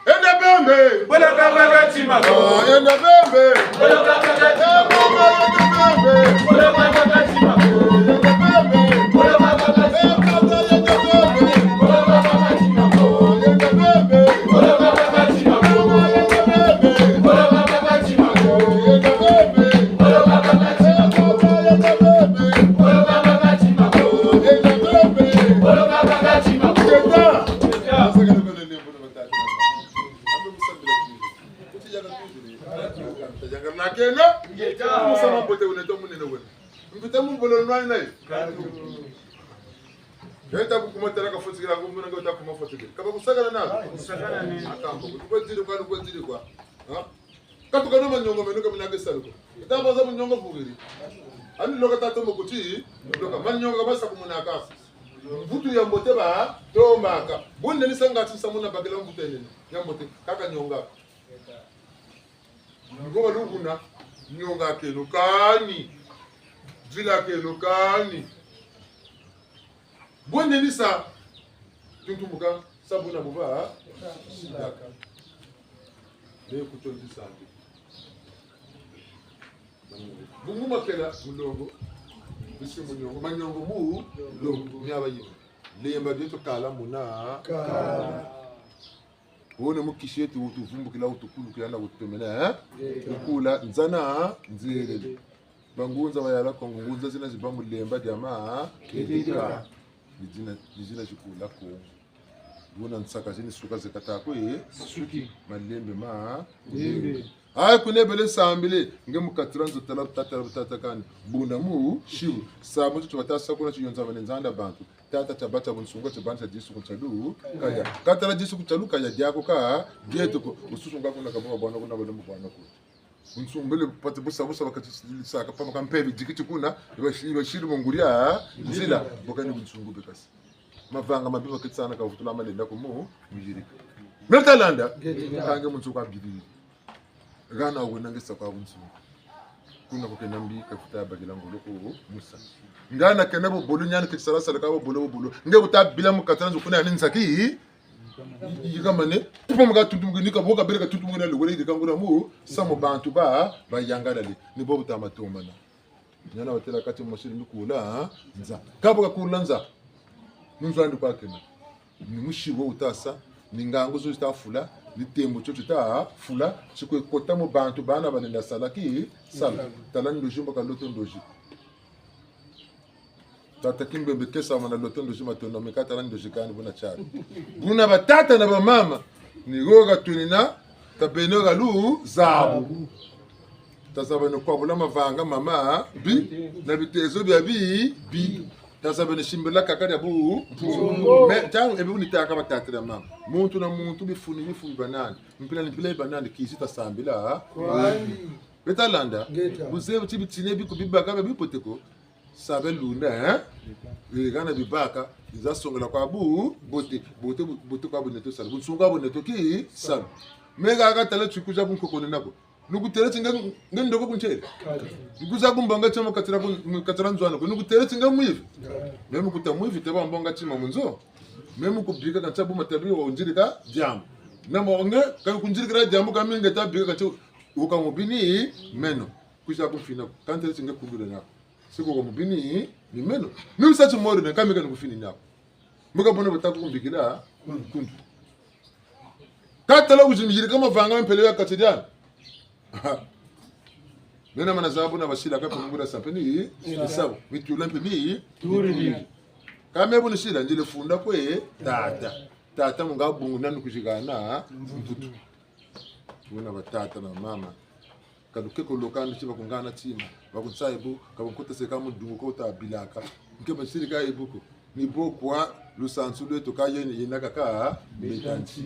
Enda bembe. Bolo kaka katima ko. Ah, enda bembe. Bolo kaka katima ko. Enda bembe. Bolo kaka katima ko. Enda bembe. Bolo kaka katima ko. Enda bembe. Bolo kaka katima ko. Enda bembe. Bolo kaka katima ko. Enda bembe. Bolo kaka katima ko. Enda bembe. Bolo kaka katima ko. Enda bembe. Bolo kaka katima ko. Enda bembe. Bolo kaka katima ko. Ngeta. Ngeta. Ambe musambila tuzi. Kuti yaka tuzi ni. Yaka na kena. Ngeta. Musama mbote wena to munene wena. Mvita mu bolo nwa nayo. Ngeta ku kuma tala ka fotikila, ku muna ngeta kuma fotikila. Ka ba kusakana na. Kusakana ni. Akambo, kuti kwa ziri kwa, kwa ziri kwa. Ha? Katuka na maniongo meno ka mina ke salu ko. Ita baza maniongo vukiri. Ani loka tata mo kuti, loka maniongo ka basa kumunaka. Mvutu ya mbote ba tombaka. Bunde ni sanga ti nsamu na bakila mvutu ya nene. Ya mbote, kaka nionga. Ngo balukuna, nionga keno kani. Zila keno kani. Bunde ni sa, tuntumuka, sa buna buba, sidaka. Ne kutondi sambi. Bungu makela mulongo, bisi muniongo, maniongo mulongo, miaba yina. Lemba dieto kala muna. Kala. Wone mukisi eto wutuvumbukila, wutukulukila na wututomena, eh? Ngeta. Wukula, nzana, nzerele. Bangunza bayala kwa ngunza zina ziba mu lemba dia ma, kedika. Kedika. Ni zina, ni zina zikula Kongo. Buna nsaka zini suka zekata ko, eh? Suki. Malembe ma, lembe. Ayi, kuna bele sambile, nge mu katira nzo tala bu tata, tala bu tata kani. Buna mu, shibu. Sabu tu bata sa kuna tiyonza bane nzanda bantu. Tata tia bata bunsungu tia bana tia disu ku tialu, kaya. Katala disu ku tialu, kaya diako ka, dieto ko. Ususu nga kuna kabuka bwana kuna bale mu bwana ko. Bunsungu bele pati busa busa bakati saka pama ka mpeve dikiti kuna, iba shi-, iba shiri mu nguria, nzila, boka ni bunsungu bekasi. Mavanga mabi bakati sana ka vutula malenda ko mu, muyirika. Meta landa, kange muntu kwa bidiri. Hana wena nge sa kwa bunsungu. Kuna ku kena mbi ka futa bakila ngolo ko musa. Hana kena bobolo nyani ke sala sala ka bobolo bobolo. Nge buta bila mu katira nzo kuna ni nzaki. Yikamane. Tupa mu ka tuntumuki ni ka boka bele ka tuntumuki na lugole yirika ngula mu. Samu bantu ba, bayangalale. Ni bo buta matomana. Nyana watela kati mosiri mikula, ha? Nza. Ka bo kakula nza. Mu nzo andi kwa kena. Ni musibu wuta sa, ni ngangu zo zita fula, ni tembo tio tita fula, ti kwe kota mu bantu bana balenda sala ki, sala. Tala ndozi mbo ka loto ndozi. Tata Kimbembe kesa mana loto ndozi matondo, meka tala ndozi kani buna tiari. Buna batata na bamama, ni ho ka tunina, ka beno ka luzabu. Tazabeno kwabula mavanga mama, bi, na bitezo bia bi, bi. Tazabeno simbila kaka dia bu, bu. Me, ntangu ebi bu nitâka batata na mama. Muntu na muntu bifuni, bifuni banani. Mpila ni mpila banani, kizi tasambila. Kwani. Beta landa. Ngeta. Buzebi ti bitini bi ku bibaka bia bibote ko. Sabe lunda, eh? Eh, hana bibaka, nza songela kwa bu, bote, bote, bote kwa bu neto sala. Bunsungu kwa bu neto ki sala. Me ha ka tala ti kuza ku nkoko nena ko. Nukutêle ti nge, nge ndoko ku ntêle. Nukwiza ku mbonga tia mu katira ku, mu katira nzo ana ko. Nukutêle ti nge mwivi. Me mu kuta mwivi te ba mbonga tima mu nzo. Me mu kubika kantia bu matabi wa unzirika diambu. Na mo nge, ka kunzirikila diambu ka mi nge ta bika kantia wuka mu bini meno. Kwiza ku mfina ko. Ka ntêle ti nge kundule nako. Siko ka mu bini ni meno. Mi wusa ti mori na ka mi ka ni kufini nako. Mbuka bono bata ku kumbikila, kundu. Ka tala wuzi miyirika mavanga mpele ya kati diani. Nena mana zabu na basila ka pe mungula sa mpe ni, ni sabu. Mitula mpe mi, turi. Ka me bu nisila, ndile funda kwe, tata. Tata mu nga bungu nanu kuzigana, mvutu. Buna batata na mama. Ka lukeko lokandi ti bakungana tima, bakunsayi bu, ka bankotese ka mu dungu ko wuta bilaka. Nke basiri ka ibuku. Ni bo kwa lusansu lweto ka yena, yena kaka mbeta nti.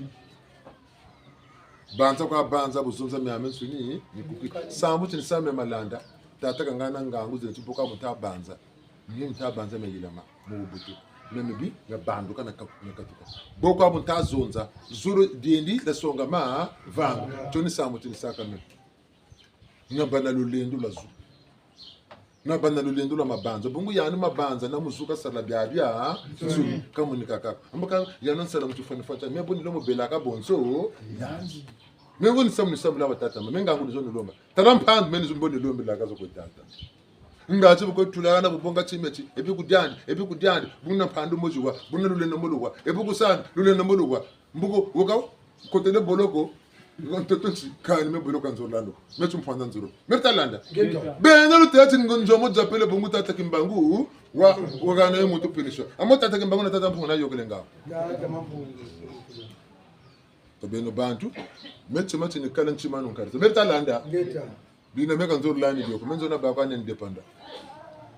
Banza kwa banza bu zonza miamiansoni, ni kuki. Sambu ti ni sambu mia malanda. Tata kangana ngangu zena ti bo kwa bu nta banza. Ni nta banza mia yilama, mu bubutu. Mia mibi, mia banduka na ka-, na katuka. Bo kwa bu nta zonza, zulu diendi, da songa ma, vanga. Tio ni sambu ti ni saka me. Na bâ na lulendo lwa zu. Na bâ na lulendo lwa mabanza. Bungu yandi mabanza na mu zu kasala biabia, zu, kamunikaka. Ambaka, yandi nsala mu tifwani fwani tia. Me bo ni lomba belaka bonso, yandi. Me bo ni sambu ni sambila batata, me ngangu ni zo ni lomba. Tala mpandu, me ni zo mbo ni lombelaka zo kwe tata. Ngati bu kwe tulaka na bu bonga timeti, ebi ku diandi, ebi ku diandi, buna mpandu mozi wa, buna lulendo mbo luwa, ebi ku sani, lulendo mbo luwa. Mbuku, wuka, kotele boloko, ntoto nti, kani me boloko nzololo. Me ti mpwanda nzolo. Me ta landa. Ngeta. Beno lutêla ti ngo nzo mo zapele bungu tata Kimbangu, wa, wa kana ye muntu punition. Amo tata Kimbangu na tata Mpungu na yokele nga. Tata Mpungu. To beno bantu, me ti mati ni kala ntima nu nkari. Me ta landa. Ngeta. Bina me ka nzolo lani bio ko, me nzo na ba kwa ni indépendant.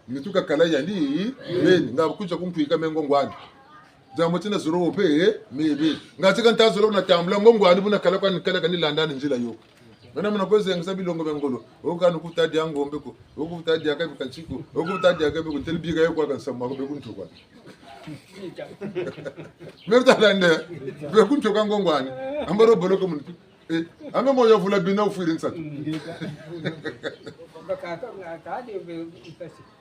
Nitu kakala yandi, beni, nga kutia kunkwika me ngongwani. Diambu ti na zolo wo mpe, me be. Nga ti ka nta zolo na tambula ngongwani buna kala kwa ni kala ka ni landa ni nzila yo. Mena muna kwe zengisa bilongo bia ngolo. Wo ka ni kuta dia ngombe ko. Wo kuta dia ka bi ka nti ko. Wo kuta dia ka bi ko. Ntele bika yo kwa ka nsamu ko be ku ntukwa. Me ta landa. Be ku ntukwa ngongwani. Ambaro boloko muntu. Eh, ame moyo vula bina wufwiri nsatu.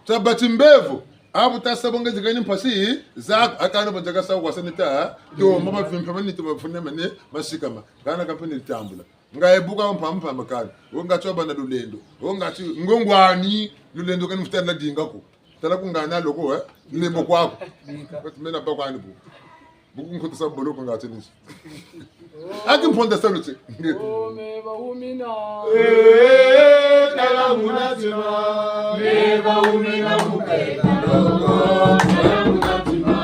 Tabati mbevo. Abu tasa bonga zikani mpasi, za, akana bonza kasa wasa nita, to, mama vimpa mani to, mafune mane, masikama. Kana kampeni tambula. Nga ebuka mpa mpa makani. Wo nga tio bâ na lulendo. Wo nga ti, ngongwani, lulendo kani mfutana dinga ko. Tala ku ngana loko, eh? Lembo kwaku. Kati mena ba kwani bu. Buku nkotesa boloko nga tini. Ati mponda salu ti. Oh, me ba wumina. Eh, tala muna tima. Me ba wumina mukeka loko. Tala muna tima.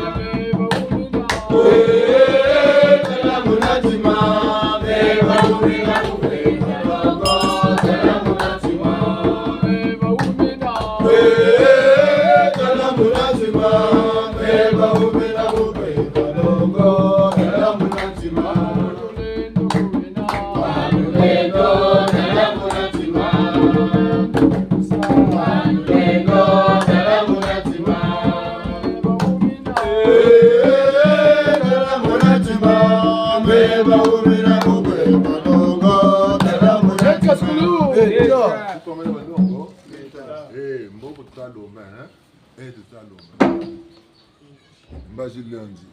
Me ba wumina. Eh, tala muna tima. Me ba wumina mukeka loko. Tala muna tima. Eh, mboko tuta lomba, hein? Eh, tuta lomba. Mbazi lundi.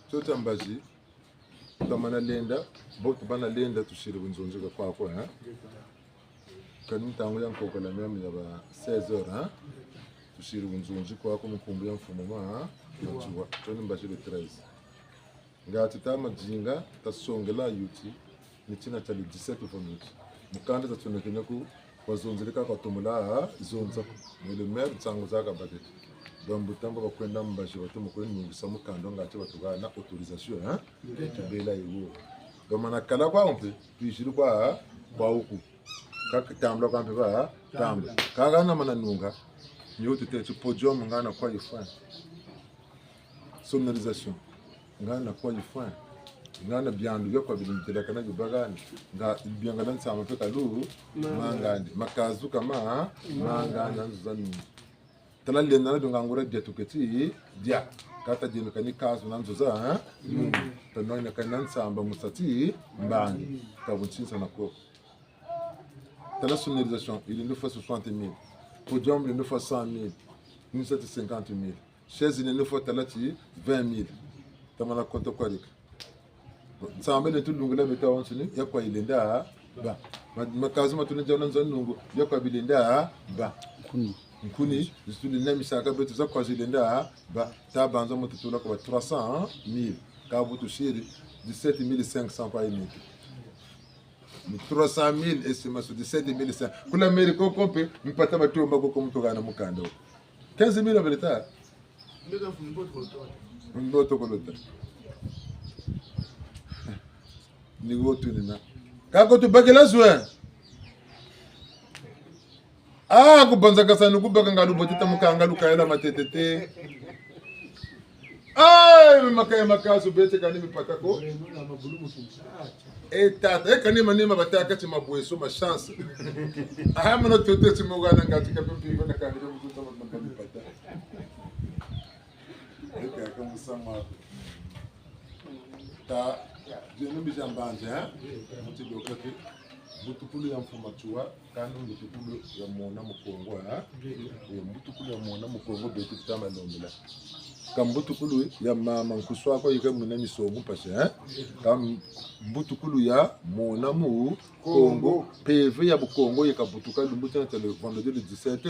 Tio tia mbazi. Tamana lenda, bo tabana lenda tusiri bunzonzi kwa kwaku, hein? Kani ntangu ya nkokola meme ya ba seize heures, hein? Tusiri bunzonzi kwaku mu nkumbu ya mfumu ma, hein? Matiwa. Tio ni mbazi le treize. Nga ti ta madinga, tasongela yo ti, ni tina tia le dix-sept vo miti. Mukanda zatsonekene ko, wazonzele ka kwa tomola, zonza ko. Mais le maire, nsangu za kabakete. Bambuta mbo bakwenda mbazi, batomo kwenda nungisa mukanda nga ti batuhana autorisation, hein? Tubela yiwo. Bamana kala kwa mpe, twiziri kwa, kwa wuku. Kaka tambula kwa mpe ba, tambula. Kaka na mana nunga, ni yo tutêle ti podium nga na kwa yifwa. Sonorisation. Nga na kwa yifwa. Nga na biandu bia kwa biri ntelakana bibagani. Nga bianga na nsamba mpe kalu, mangandi. Makazu kama, mangandi, nzuza nini. Tala lenda na dunga ngura dia tuketi, dia. Kata dia kani kazu na nzuza, hein? Tanwa na kani na nsamba musati, mbangi. Ka bunsinsa na ko. Tala sonorisation, il nous faut soixante mille. Podium, il nous faut cent mille. Nous, c'est cinquante mille. Chaise, il nous faut tala ti vingt mille. Tamana konto kwa rika. Nsamba ni tulungula beto wansoni, ya kwa yilenda, ba. Ma-, makazu ma tuna dia na nzo nungu, ya kwa bilenda, ba. Nkuni. Nkuni, zituli na misaka beto za kwa zilenda, ba. Tabanza mu tutula kwa trois cent mille. Ka bu tusiri, dix-sept mille cinq cents kwa yiniki. Trois cent mille estimation, dix-sept mille cinq cents. Kula mairie koko mpe, mpata batomba koko muntu kana mukanda wo. Quinze mille obele ta? Mboto kolota. Ni wo tunina. Kako tubakila zwe. Ah, kubanza kasa ni kubaka nga lubotita mukanga lukayela matete te. Ayi, makaya makazu bete kani mipata ko. Eh, tata, eh, kani manima batâka ti mabweso, ma chance. Ah, mano tete ti mugana ngati ka pimpi, bana kani ka mukuta makaya mipata. Eh, kaka musamu ko. Ta, je numbi ja mbanza, eh? Muti doka ti, mbutukulu ya mfumu Matsoua, kani mbutukulu ya mwana Mukongo, eh? Eh, mbutukulu ya mwana Mukongo beto tama nombela. Ka mbutukulu ya mama nkusu aku yika mwena misomu mpasi, eh? Ka m-, mbutukulu ya mwana Mukongo, mpeve ya Bukongo yika butuka lumbu tina tia le vendredi le dix-sept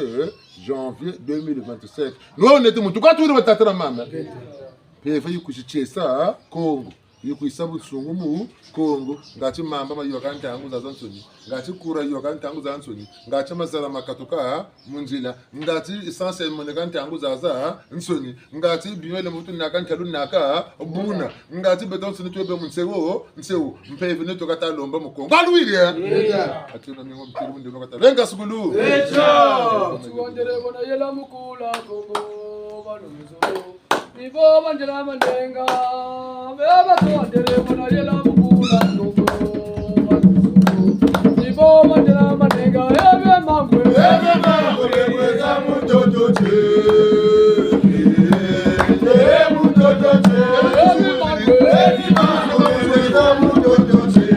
janvier deux mille vingt-cinq. Nwa neti muntu kwa tuli batata na mama. Mpeve yikwizi tiesa Kongo. Yikwisa bunsungu mu Kongo. Ngati mamba mayôka ntangu zazansoni. Ngati kura yôka ntangu zazansoni. Ngati mazala makatuka mu nzila. Ngati essence yimoneka ntangu zazansoni. Ngati bima le mutu naka ntalu naka buna. Ngati beto nsoni twebe mu nsewo, nsewo. Mpeve neto kata lomba mu Kongo. Alwiri, eh? Ati na mingo mtiri munde no kata. Lenga sukulu. Tuwandele bona yela mukula Kongo, balomezo. Ni bo bandela mandenga, beba tuwandele bona yela mukula Kongo. Ni bo bandela mandenga, ebe mangwe. Ebe mangwe, kweza mutoto tie. Eh, mutoto tie. Ebe mangwe. Ebe mangwe, kweza mutoto tie.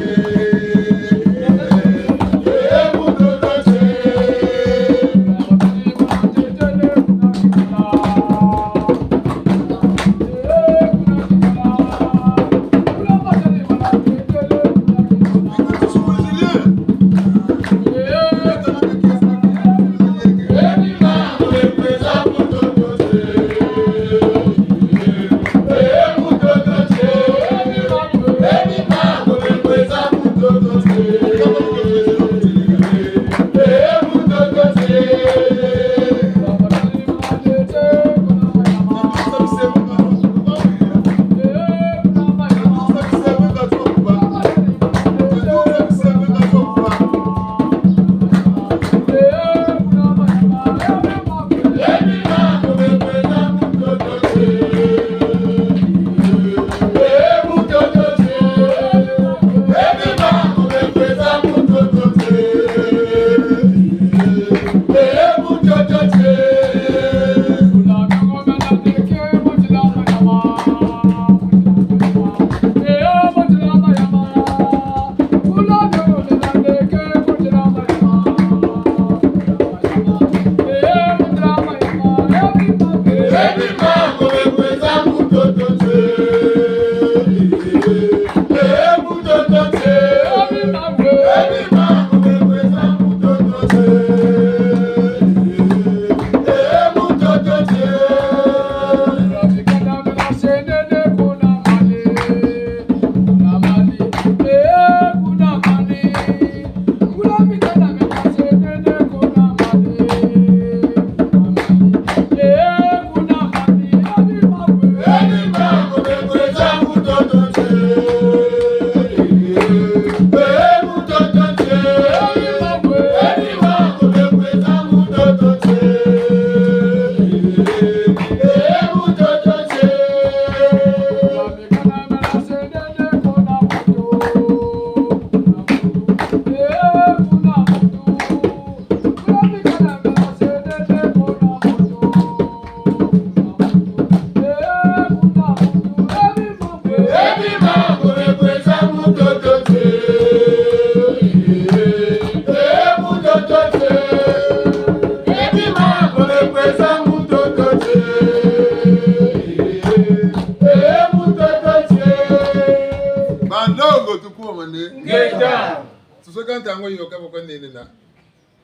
Banlongo tukumane. Ngeta. Tusoka ntangu yôka boko nene na.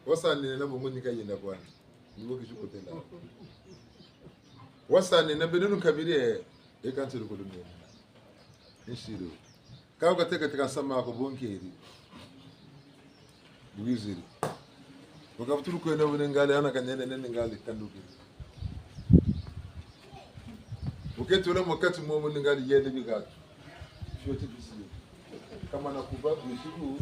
Wasa nene na bongo nika yenda kwani. Ni bo kizi kotela. Wasa nene na beno nkabiri, eh, e kansi lukulu nene. Nsiri. Ka wuka teka teka nsama ko bonkeri. Bwiziri. Waka vutulu kwenda wune ngali hana kanene nene ngali kandukiri. Wuke tula mu kati momo ni ngali yende bigatu. Fioti bisi. Kamana kuba bisiku.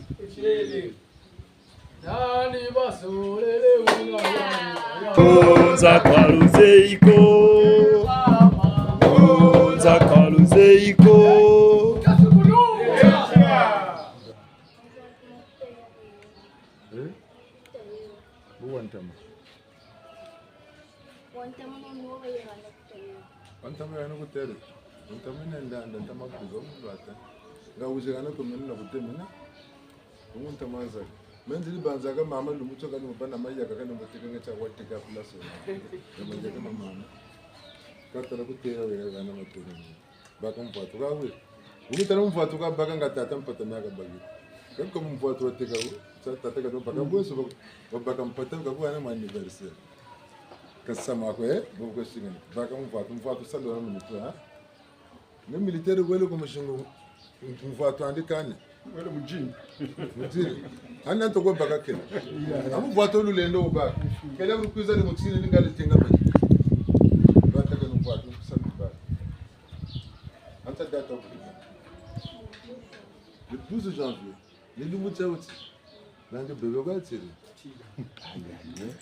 Nani basolele wuna ya. Konza kwa luzeiko. Konza Eiko. Eh? Buwa ntama. Wa ntama na nuwa ya hana kutele. Wa ntama ya hana kutele. Wa ntama na ndanda, ntama kuzo mbata. Nga wuze hana kumena na kutemena. Umu ntama nza. Menzili banza ka mama lumbu tio kani mubana mayaka kani muteka nga tia wateka place. Ya mayaka ma mama. Katala kutela wela hana mateka. Baka mvwatu ka we. Wumi tala mvwatu ka baka nga tata mpata miaka baki. Kaka mvwatu wateka we. Sa tata ka baka bweso ba-, babaka mpata ka kuhana ma anniversaire. Kasama ko, eh, bo ko singana. Baka mvwatu, mvwatu salo na muntu, ha? Ne militaire wele ku musingu, mvwatu andi kani. Wele mujini. Mujini. Hana ntoko baka kele. Amu mvwatu lulendo wubaka. Kele kuri kwiza ni mutini ni ngali tinga mani. Bata kani mvwatu, sami baka. Anta data wukuta. Le douze janvier. Ni lumbu tia wuti. Nange bebe kwa tiri. Ayi, ayi, eh.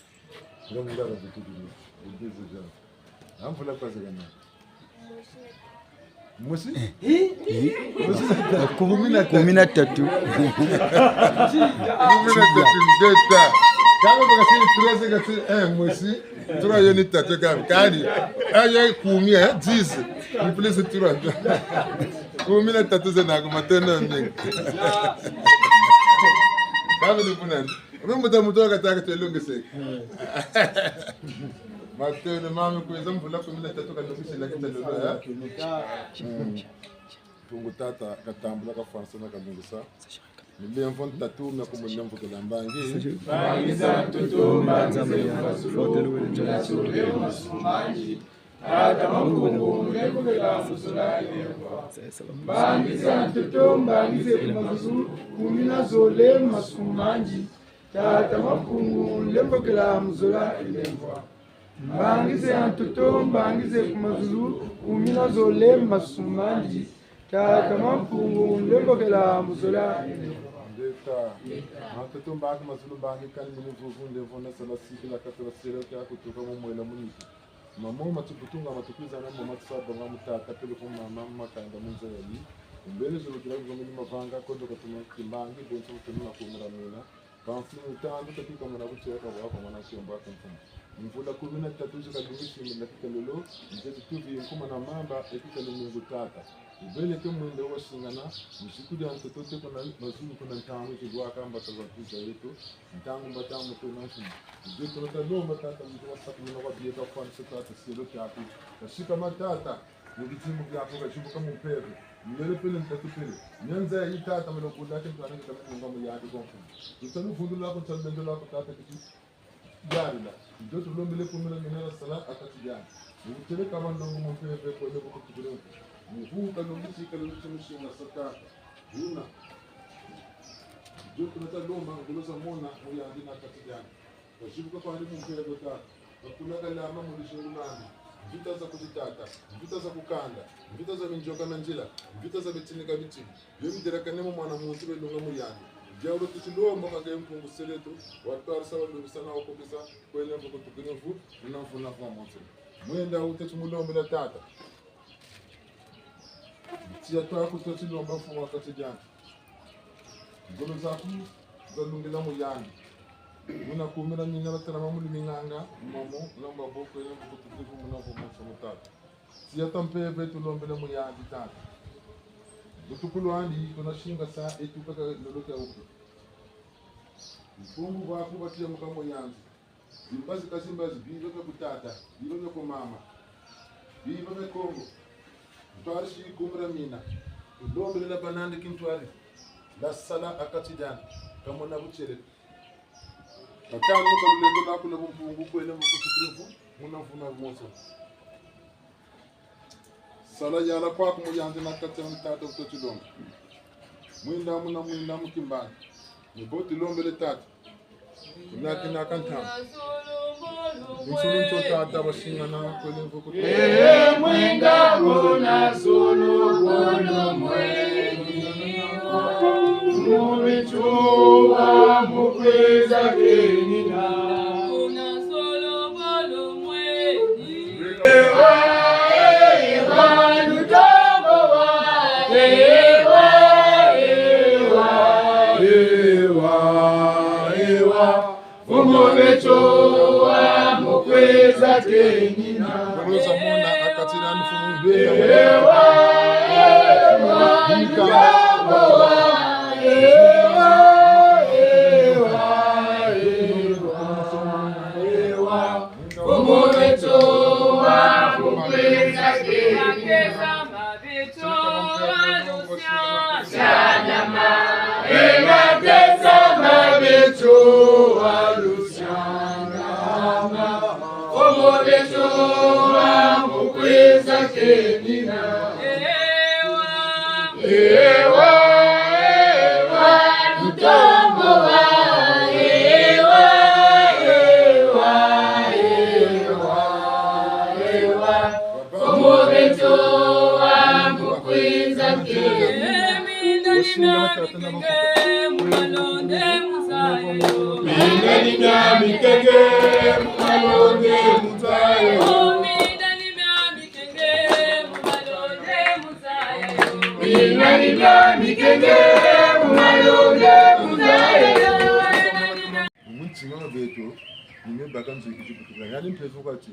Nga munda ka butuku ni. Le douze janvier. Amvula kwa zekana. Mosi? Kumi na tatu. Kumi na tatu. Kumi na tatu, ndeta. Kama bakasiri treize kati, eh, mosi. Trois yo ni tatu kama. Kani. Eh, yo kumi, eh, dix. Ni plus trois. Kumi na tatu zena ku matondo mingi. Kama ni kuna. Mbe mbuta muntu wakataka twelongese. Matondo mama kwiza mvula kumi na tatu kalongisi la kita lolo, eh? Mm. Mpungu tata katambula kafwanisa na kalongisa. Milemvo ntatu mia kumulemvokela mbangi. Mbangi za ntoto, mbangi ze ku mazulu, mbangi ze ku mazulu, mbangi. Tata Mampungu, nlembokela mu zola yilemvwa. Mbangi za ntoto, mbangi ze ku mazulu, kumi na zole masumu mandi. Tata Mampungu, nlembokela mu zola yilemvwa. Mbangi ze ntoto, mbangi ze ku mazulu, kumi na zole masumu mandi. Tata Mampungu, nlembokela mu zola yilemvwa. Ndeta. Ntoto, mbangi, mazulu, mbangi, kani mini vuvu, nlemvo na sala sikila katula selo kia kutuka mu mwela mu nitu. Mamo matubutunga matukwiza na mama tusabanga mu tata pele ku mama makanda mu nza yali. Mbele zulu kila kuzomeni mavanga kondo katuma kimbangi bonso kutuma na kumira mina. Kansi mutandu katika mwana kucheka wa kwa mwana kiomba kwa mfumu. Mvula kumi na tatu zika dungi simi na kika lolo, nze tutuvi nkuma na mamba ekika lumingu tata. Ubeleke mwinda wasingana, nsiku dia ntoto te kuna mazulu kuna ntangu zilwaka mbata za ntuza yeto, ntangu mbata muto na nsima. Nze tuna talomba tata muntu wasakumina kwa bieka kwa nse tata selo tiaku. Kasikama tata, mu bitimbu biaku kazibuka mu mpeve. Miele pele ntatu pele. Mianza ya yi tata melo kula ke ntwana ke kama nunga mu yandi kwa mfumu. Tutanu vundula ku ntsa lubendo lwaku tata kiti. Yarila, ndio tulombele kumira minera sala a kati diandi. Ni mutele kama ndongo mu mpeve kwele kukutukule. Muhu kalongi ti kalongi ti musinga saka. Yuna. Ndio tuna talomba ngolo za mona mu yandi na kati diandi. Kazibuka kwandi mu mpeve tata. Kakula kalama mu luzingu lwandi. Mvita za kuti tata. Mvita za ku kanda. Mvita za binzoka na nzila. Mvita za bitini ka bitini. Yo midelakane mu mwana muntu belunga mu yandi. Diawulo tuti lomba kake Mpungu Seletu, watwarisa, walungisa na wakokisa, kwele mvu kutukine mvu, muna mvu na mvu wa muntu. Mwenda wuteti mulombela tata. Tiya twaku tuti lomba mfumu wa kati diandi. Ngolo zaku zalungila mu yandi. Muna kumira mina batala mamulu minganga, mamo, lomba bo kwele mvu kutukine mvu, muna mvu wa muntu tata. Tiya twa mpeve tulombele mu yandi tata. Butukulu andi kuna singasa etu kaka lolo kia wuku. Mpungu bwaku batiya muka mu yandi. Zimbazi ka zimbazi, biba bia ku tata, biba bia ku mama, biba bia Kongo. Ntwarisi kumira mina. Tulombele la banandi kintwari. La sala a kati diandi. Kamona butiele. Batanu ka lulendo lwaku na bumpungu kwele mu kutukulu mvu, muna mvu na muntu. Sala yala kwaku mu yandi na kati ya tata wuto tilomba. Mwinda muna mwinda mu kimbani. Ni bo tilombele tata. Kuna kina ka ntama. Nsulu nto tata basingana kwele mvu kutu. Eh, mwinda muna sulu bolo mweni. Mu mituwa mu kwiza kenina. Muna sulu bolo mweni. Mu beto wa mu kwiza kenina. Boloza mona akatila mfumu bela. Ewa, ewa, ewa, ewa, ewa, ewa. Mu beto wa mu kwiza kenina. Ewa, ewa, lutombo wa, ewa, ewa, ewa, ewa. Omo beto wa mu kwiza ke. Mina ni mia mikenge mu malonde mu zayo. Mina ni mia mikenge mu malonde mu zayo. Mu ntima ma beto, ni me baka nzo yi kizi butuka. Yani mpeve kwa ti.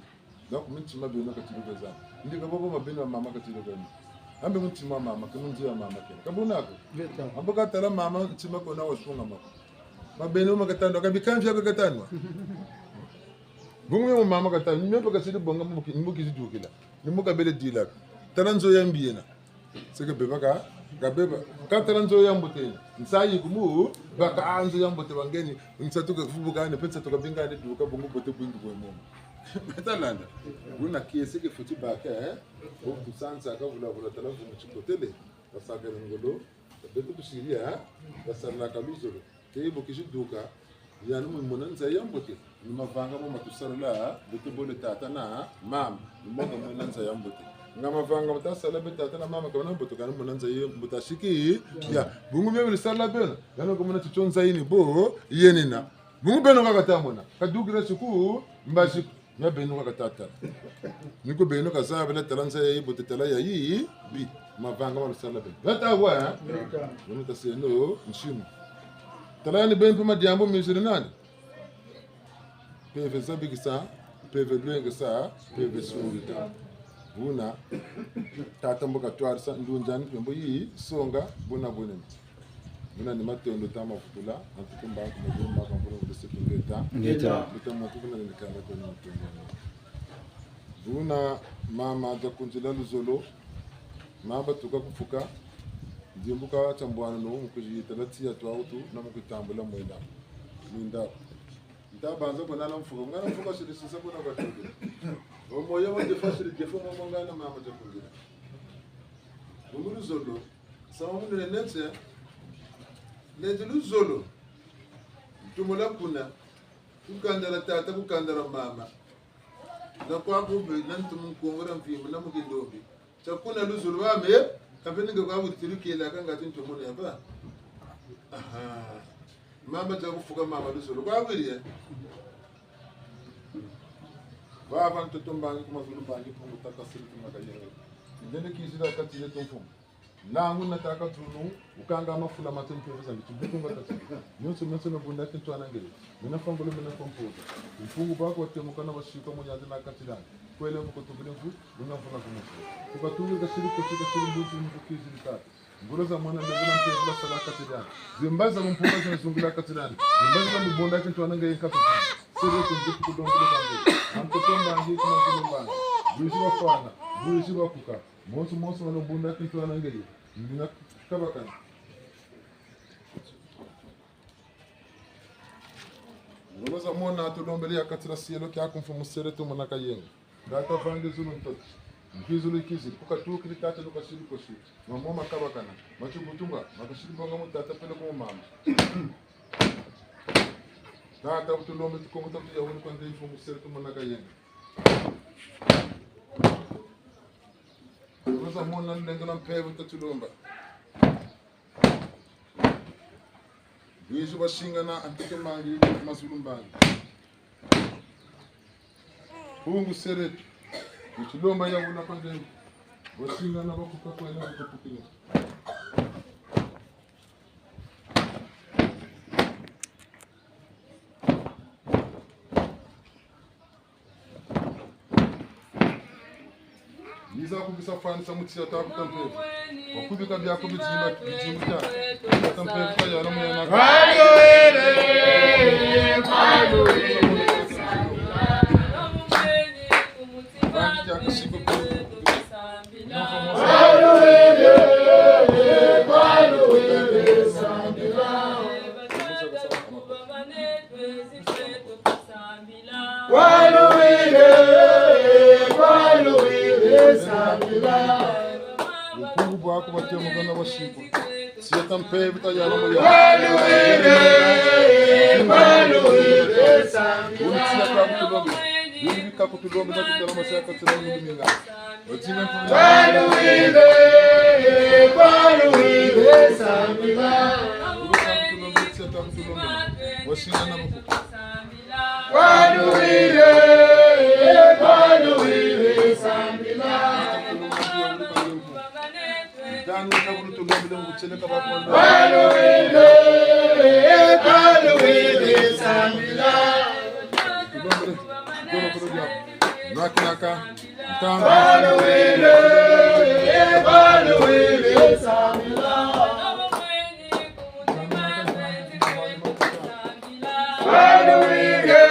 Donc, mu ntima beno kati lubeza. Ndi ka bobo ma beno mama kati lubeza. Ambe mu ntima mama, ke mu nzo ya mama ke. Ka buna ko. Ngeta. Ambo katala mama ntima ko na wasunga mako. Ma beno ma katandwa, ka bikamvia ko katandwa. Bungu mio mama katandwa, ni mio mpe kasiri bonga mu ki-, mu kizi dukila. Ni mu kabele dila. Tala nzo ya mbi yena. Seke beba ka, ka beba. Ka tala nzo ya mbote. Nsayi kumu, baka nzo ya mbote bangeni. Nsatu ka vubuka ne, mpe nsatu ka binga ne, duka bungu bote bwingi bwe momo. Beta landa. Buna kiese ke fweti baka, eh? Bo kusansa ka vula vula tala vumu tikotele. Basaka ngolo. Beto tusiri, eh? Basalaka luzolo. Te bo kizi duka, yani mu mona nza ya mbote. Ni mavanga mo ma tusalila, beto bole tata na mama. Ni mo ka mona nza ya mbote. Nga mavanga ma tasala be tata na mama, ka mona mbote, ka mona nza ya mbote siki. Ya, bungu mio bisalila beno. Yani ka mona titio nza yini bo, yenina. Bungu beno kaka ta mona. Ka dukila siku, mbazi. Mia beno kaka ta tala. Ni ko beno kazabila tala nza ya yibote tala ya yibi. Mavanga ma lusala beno. Ngeta wa, eh? Ngeta. Beno taseno, nsimu. Tala yani beno mpe madiambu miziri nani? Mpeve zabikisa, mpeve lwengesa, mpeve sungika. Buna, tata mbo katwarisa, ndunzani mpe mbo yi, songa, buna bunene. Buna ni matondo ta mavutula, antuku mbangu mavutula mbangu mvula mvula seki ngeta. Ngeta. Ngeta mwantu buna ni kanda kwa ni matondo. Buna mama ta kunzila luzolo, mama tuka kufuka, ndimbuka tia mbwana no, mu kwizi yitala tiya twa utu, na mu kwitambula mwenda. Mwenda. Nta banza kwa nana mfuka, ngana mfuka siri sisa kuna kwa tudu. Omo ya mwa defa siri defa mwa ngana mama ta kunzila. Bungu luzolo, sama munu nenetse, neti luzolo. Ntumula kuna, ku kanda la tata, ku kanda la mama. Na kwa kube, na ntumu nkongora mvimba, na mu kindombi. Tia kuna luzolo wame, kapeninga kwa wiri tilu kela kanga ti ntumuna ya ba. Aha. Mama tia kufuka mama luzolo. Kwa wiri ya. Baba ntoto mbangi ku mazulu mbangi ku mutaka siri ku makayenga. Ndende kizila kati yeto mfumu. Nangu nataka tunu, wukanga mafula mate mpeve za miti, butunga tata. Nyonso, nyonso na bunda kintwana ngeye. Mina fwa ngolo, mina fwa mpungu. Mpungu bako watemuka na basika mu nyanza na kati lani. Kwele mvuko tukile mvu, muna mvuna kumufu. Kuka tukile kasiri kosi, kasiri mbuzi, mvu kizili tata. Ngolo za mwana, ndenge na mpeve la sala kati lani. Zimbazi za mpungu zina zungila kati lani. Zimbazi za bunda kintwana ngeye nkatu. Siri kunzi kudongele kange. Antoto mbangi, kuma kulumbangi. Bwisi bafwana, bwisi bakuka. Monso, monso, wana bunda kintwana ngeye. Ndina kabakana. Ngolo za mona tulombele ya kati la sielo kia ku mfumu sere tumona kayenga. Ngata vange zulu ntoto. Nkizulu ikizili. Kuka tukili tata luka sili kosi. Mamo makabakana. Machubutunga. Makasili bonga mu tata pele ku mama. Tata butulombe tukongo tatu ya wuni kwa nde mfumu sere tumona kayenga. Ngolo za mona ndenge na mpeve tatulomba. Bwizi bwasingana antike mbangi, mazulu mbangi. Mpungu sere, butulomba ya wuna kwa nde. Bwasingana bakuka kwena kukutukile. Za kubisa fwanisa mu tiya ta kuta mpeve. Wakubika bia ku bidimba, bidimba ta. Ta mpeve ta yana mu yana. Bangi ta kasiko pe. Kwa luwiri, kwa luwiri, sambila. Bukungu bwaku bwatemukana bwa siku. Tiya ta mpeve ta yana mu ya. Kwa luwiri, kwa luwiri, sambila. Uni tiya ta kutulombe. Uni bika kutulombe na kutala masiya ka tila mu luminga. Kwa luwiri, kwa luwiri, sambila. Uni bika kutulombe, tiya ta kutulombe. Wasina na buku. Kwa luwiri, kwa luwiri, sambila. Kwa luwiri, kwa luwiri, sambila. Naka, naka. Kwa luwiri, kwa luwiri, sambila. Kwa luwiri,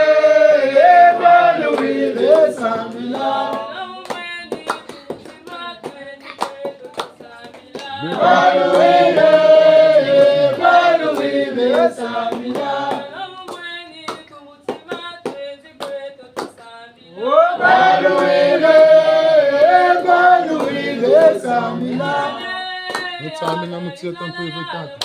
kwa luwiri, sambila. Kwa luwiri, kwa luwiri, sambila. Kwa luwiri, kwa luwiri, sambila. Mu sambila mu tiya ta mpeve tata.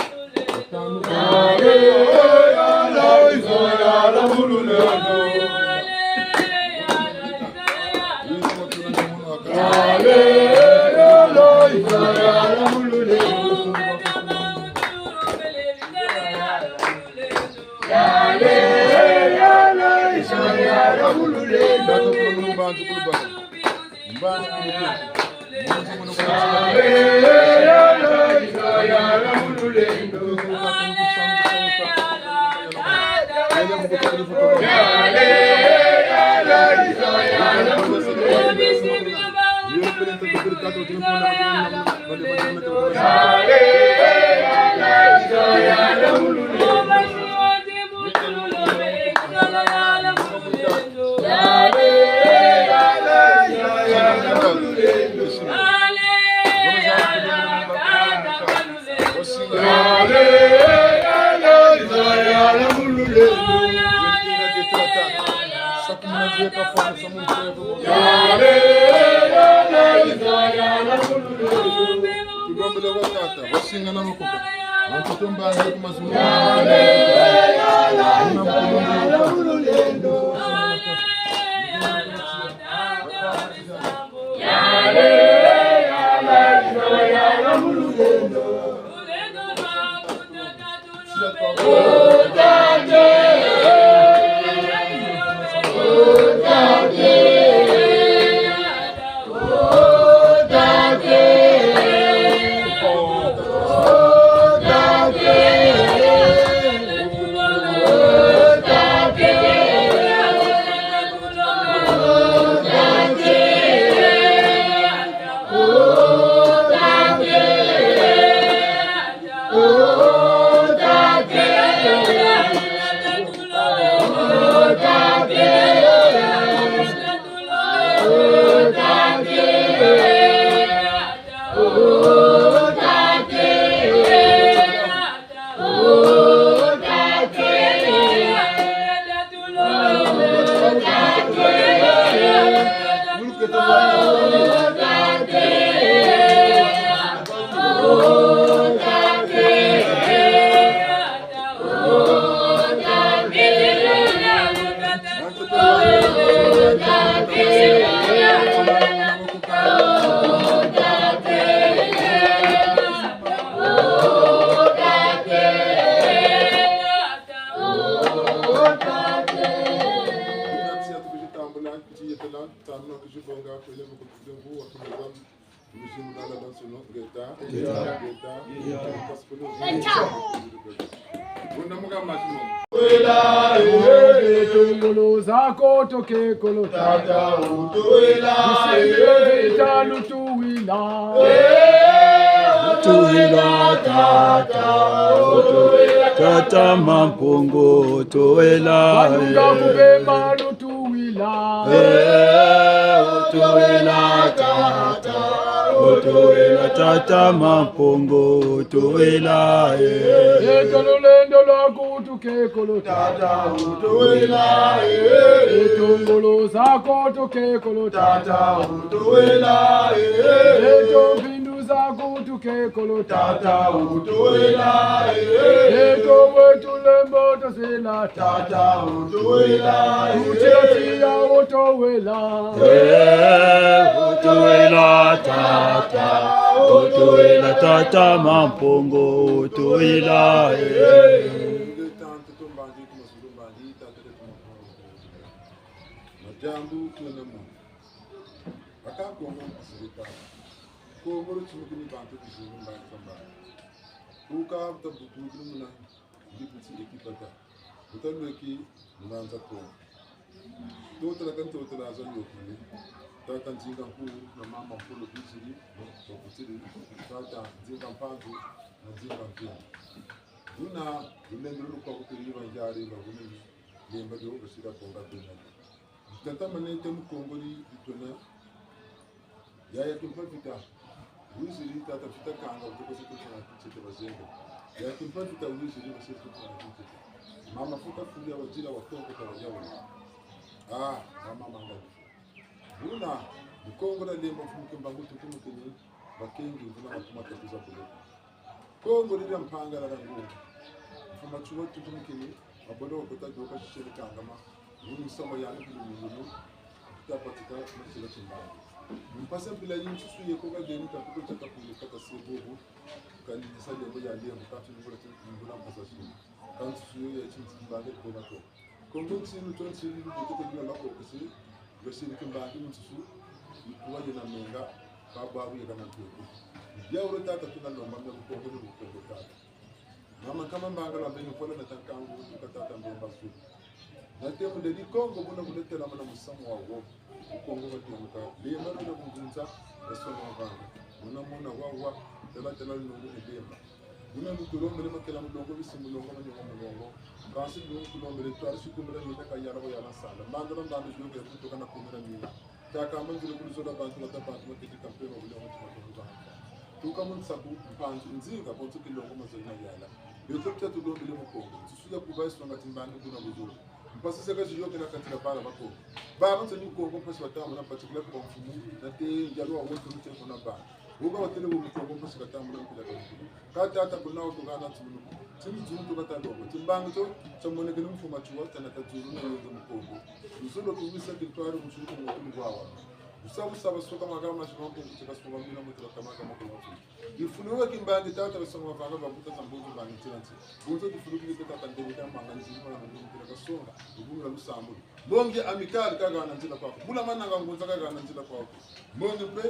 Tulombele kwa tata, wasingana makuka. Wantu tumbanze ku mazulu. Buna muka masimo. Wela, eh, tongolo zako toke kolo. Tata, utowela, eh. Bisende bitanu tuwila. Eh, utowela, tata, utowela. Tata Mampungu, utowela, eh. Balunga kubema lutuwila. Eh, utowela, tata, utowela, tata Mampungu, utowela, eh. Yeto lulendo lwaku tuke kolo. Tata, utowela, eh. Yeto ngolo zako tuke kolo. Tata, utowela, eh. Yeto mpindu zako tuke kolo. Tata, utowela, eh. Yeto wetu lembo tozela. Tata, utowela, eh. Utila tia utowela. Eh, utowela, tata. Utowela, tata Mampungu, utowela, eh. Madiambu kuna mu. Aka Kongo nsirika. Kongo lu timukini bantu kizungu mbangi kwa mbangi. Kuka buta butu kini muna, ndi buti eki bata. Buta lweki muna nza Kongo. Totela ka ntotela za yokini. Tata Nzinga Nkuwu na mama Mpolo biziri, bakutiri. Tata Nzinga Mpanzu na Nzinga Mvindu. Buna, lulendo lukwa kutiri banjari, babunini. Lemba dio basira bonga bena. Tata Manete Mukongo di, di tona. Yaya Kimpa Vita wiziri, tata Vita Kanga, wutokoze kuntana kinsete bazenga. Yaya Kimpa Vita wiziri, basiri kuntana kinsete. Mama Futa Fulia wazila wa Kongo ta wayawula. Ah, mama manga. Buna, Mukongo da lemba mfumu Kimbangu tukumukini, bakengi, buna batuma takuza kule. Kongo dia mpangala dia ngungu. Mfumu Matsoua tutumikini, mabolo kota doka shisele kangama. Muni nsama yani kili mungunu. Tapatika masila timbangi. Mpasi mpila yi nsusu ye koka deni kakuko tia kapulu kata se bobo. Kani nisa lembo ya lembo, katu nungula ti nungula mpasa sunu. Ka nsusu yo ya timbangi kona ko. Kongo ntinu to ntinu lubutu ko dina lako kasi, gasiri kimbangi mu nsusu, ikuwa yena menga, ka bwabu yeka na mpeko. Bia wuro tata tuna lomba mia Bukongo ni Bukongo tata. Mama kama Mbangala beni mpola na tankangu, tuka tata Mbemba Zulu. Na temu de di Kongo buna buna tela muna musamu wa wo. Bukongo bwa temuka, lemba luna bungunza, basonga mavanga. Muna muna wa wa, tela tela lunungu ni lemba. Buna lutulombele makela mulongo, bisi mulongo, manyongo mulongo. Kansi buna lutulombele twari sikumbila mina kayala bo yala nsala. Mbanda na mbanda zioke kutoka na kumira mina. Taka manzile kuluzola bantu, bata bantu, maketi kampema, bule wa mutima kwa kuba. Tuka mu nsaku, mpanzu, nzinga, bonso kilongo, mazali na yala. Beto pia tulombele mu Kongo. Nsusu ya kuba isonga timbangi kuna buzolo. Mpasi zeka ziyokela kati dia bala ba Kongo. Babansoni Kongo mpasi batambula, mpatikila ku bamfumu, na te njalo wa wote muteko na bana. Woka watele wo mu Kongo mpasi katambula mpila ka mfumu. Ka tata kuna wo tokana tumunu. Timi tunu tokata longo. Timbangi tio, tiamonekene mfumu Matsoua, tiana ta zulu na yonzo mu Kongo. Luzolo tuwisa kintwari musulu ku moto mugwawa. Busa busa basoka magama mashima Kongo, tika soka mina mutu bakama kama kwa watu. Difulu wa kimbangi tata basonga mavanga babuta za mbozo bangi ntina nti. Bunzo difulu kili tata ndenge ta manga nzima na ndenge tela kasonga. Ubunga lusambulu. Mbongi Amicale kagana nzila kwaku. Bula Mananga Ngunza kagana nzila kwaku. Mbongi mpe,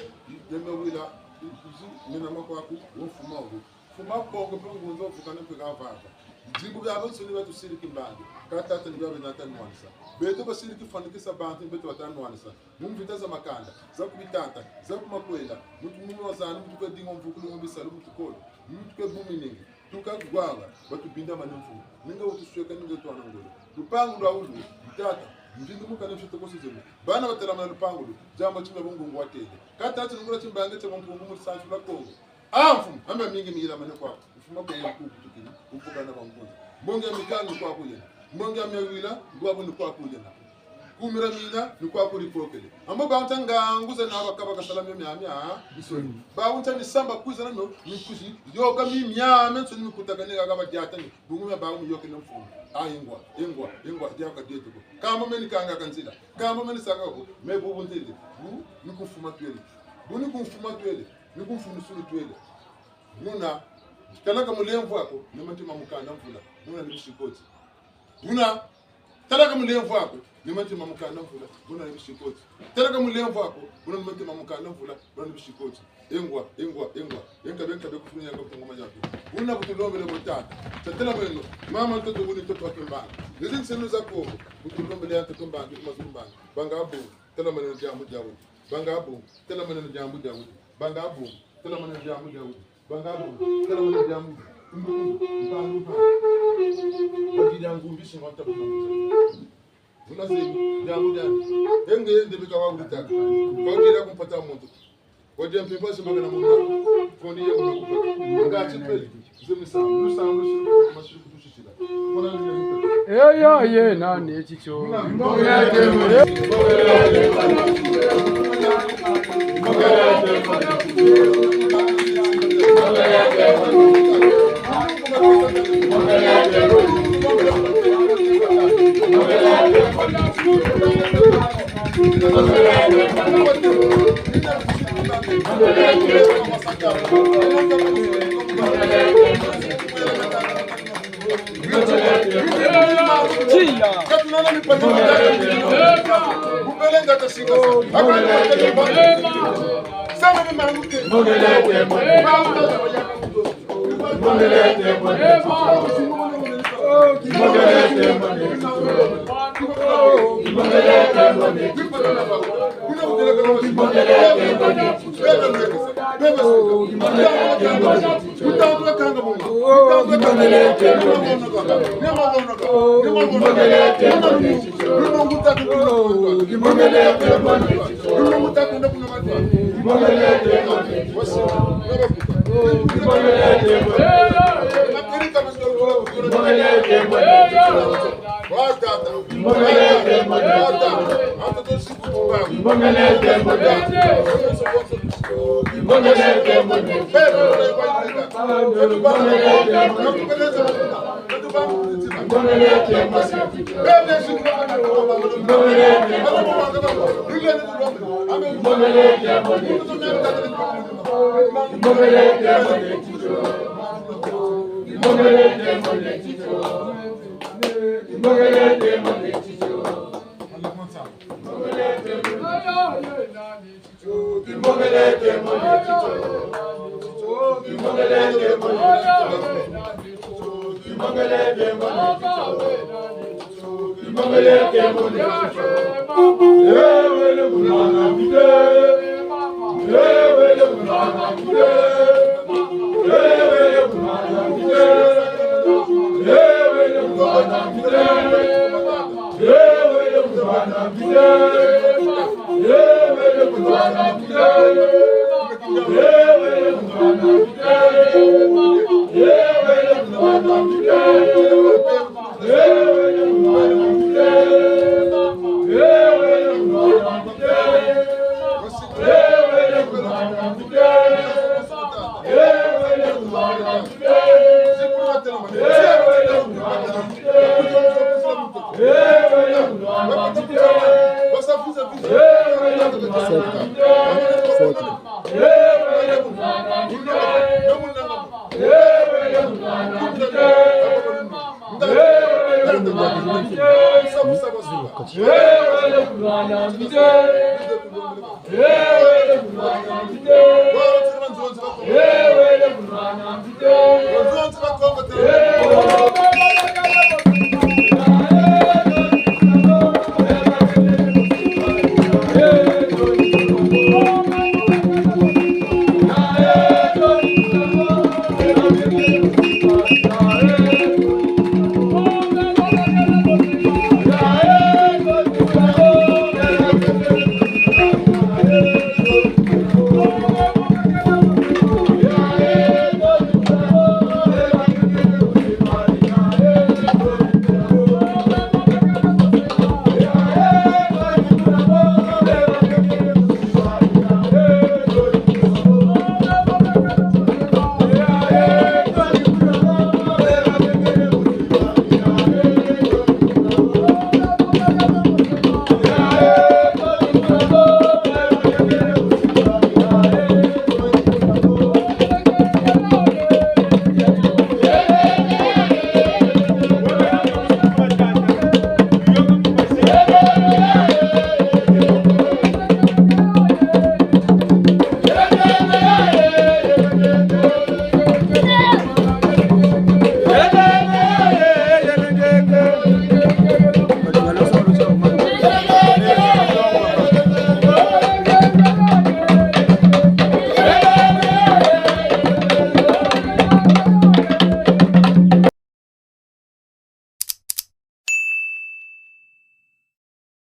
yeme wila, izi, mina makwaku, wo mfuma wo. Mfuma Kongo mpe Ngunza wofukana mpe kavava. Bidimbu biabiansoni batusiri kimbangi. Ka tata ni biabio nata nwanisa. Beto basiri kifwanikisa bantu, beto bata nwanisa. Mu mvita za makanda, za ku bitanta, za ku makwela, mutu mu mazanu, mutu kwe dinga mvukulu mu bisalu, mutu kolo, mutu kwe buminingi, tuka gwanga, batubindamane mfumu. Ninga wutusweka, ninga twana ngolo. Lupangu lwa wulu, ntata, mvindu mukane mfite kose zelu. Bana batelamana lupangu lu, diambu timia bungungu watele. Ka tata nungula timbangi tia mpungu mu sansu la Kongo. Ah, mfumu, mamba mingi miyilamane kwaku. Mfumu Kongo kukutukini, kumpukana ba ngunza. Mbongi Amicale ni kwaku yena. Mbongi Miawila, ngwabu ni kwaku yena. Kumira mina, ni kwaku lipokele. Amba bawu nta ngangu zena bakaba kasala mio miamia, ah, nsoni. Bawu nta misamba kwiza na mio, mikuzi, yoka mi miame, nsoni mikutakane kaka badiatane. Bungu mia bawu miyokele mfumu. Ah, ingwa, ingwa, ingwa, diaka dietuko. Kamba meni kanga ka nzila. Kamba meni saka ko, me bubu ntele. Bu, ni ku mfumu twele. Bu ni ku mfumu twele. Ni ku mfumu sulu twele. Buna, talaka mulemvo aku, ni mantima mukanda mvula, buna ni bisikoti. Buna, talaka mulemvo aku, ni mantima mukanda mvula, buna ni bisikoti. Talaka mulemvo aku, buna ni mantima mukanda mvula, buna ni bisikoti. Engwa, engwa, engwa. Enkabe, enkabe kufuna yaka ku ngoma yaku. Buna bu tulombele bo tata. Tatela mweno, mama ntoto wuni ntoto wa kimbangi. Nizi nsenu za Kongo, kutulombele ya ntoto mbangi, ku mazulu mbangi. Banga bungu, tela mweno diambu dia wuni. Banga bungu, tela mweno diambu dia wuni. Banga bungu, tela mweno diambu dia wuni. Banga bungu, tela mweno diambu. Mbangi, mbangi. Wadi diambu mbisi ngwata bungu. Wuna zemi, diambu diandi. Enge nde bika wa wulitaka. Kwa kila kumpata muntu. Wadi mpimpa zimagana muna. Kondi ye muna kupa. Nga ti peli. Zemi sa, lusa, lusa, masi kutusisila. Kona ni ye. Eya, ye, nani, eti tio.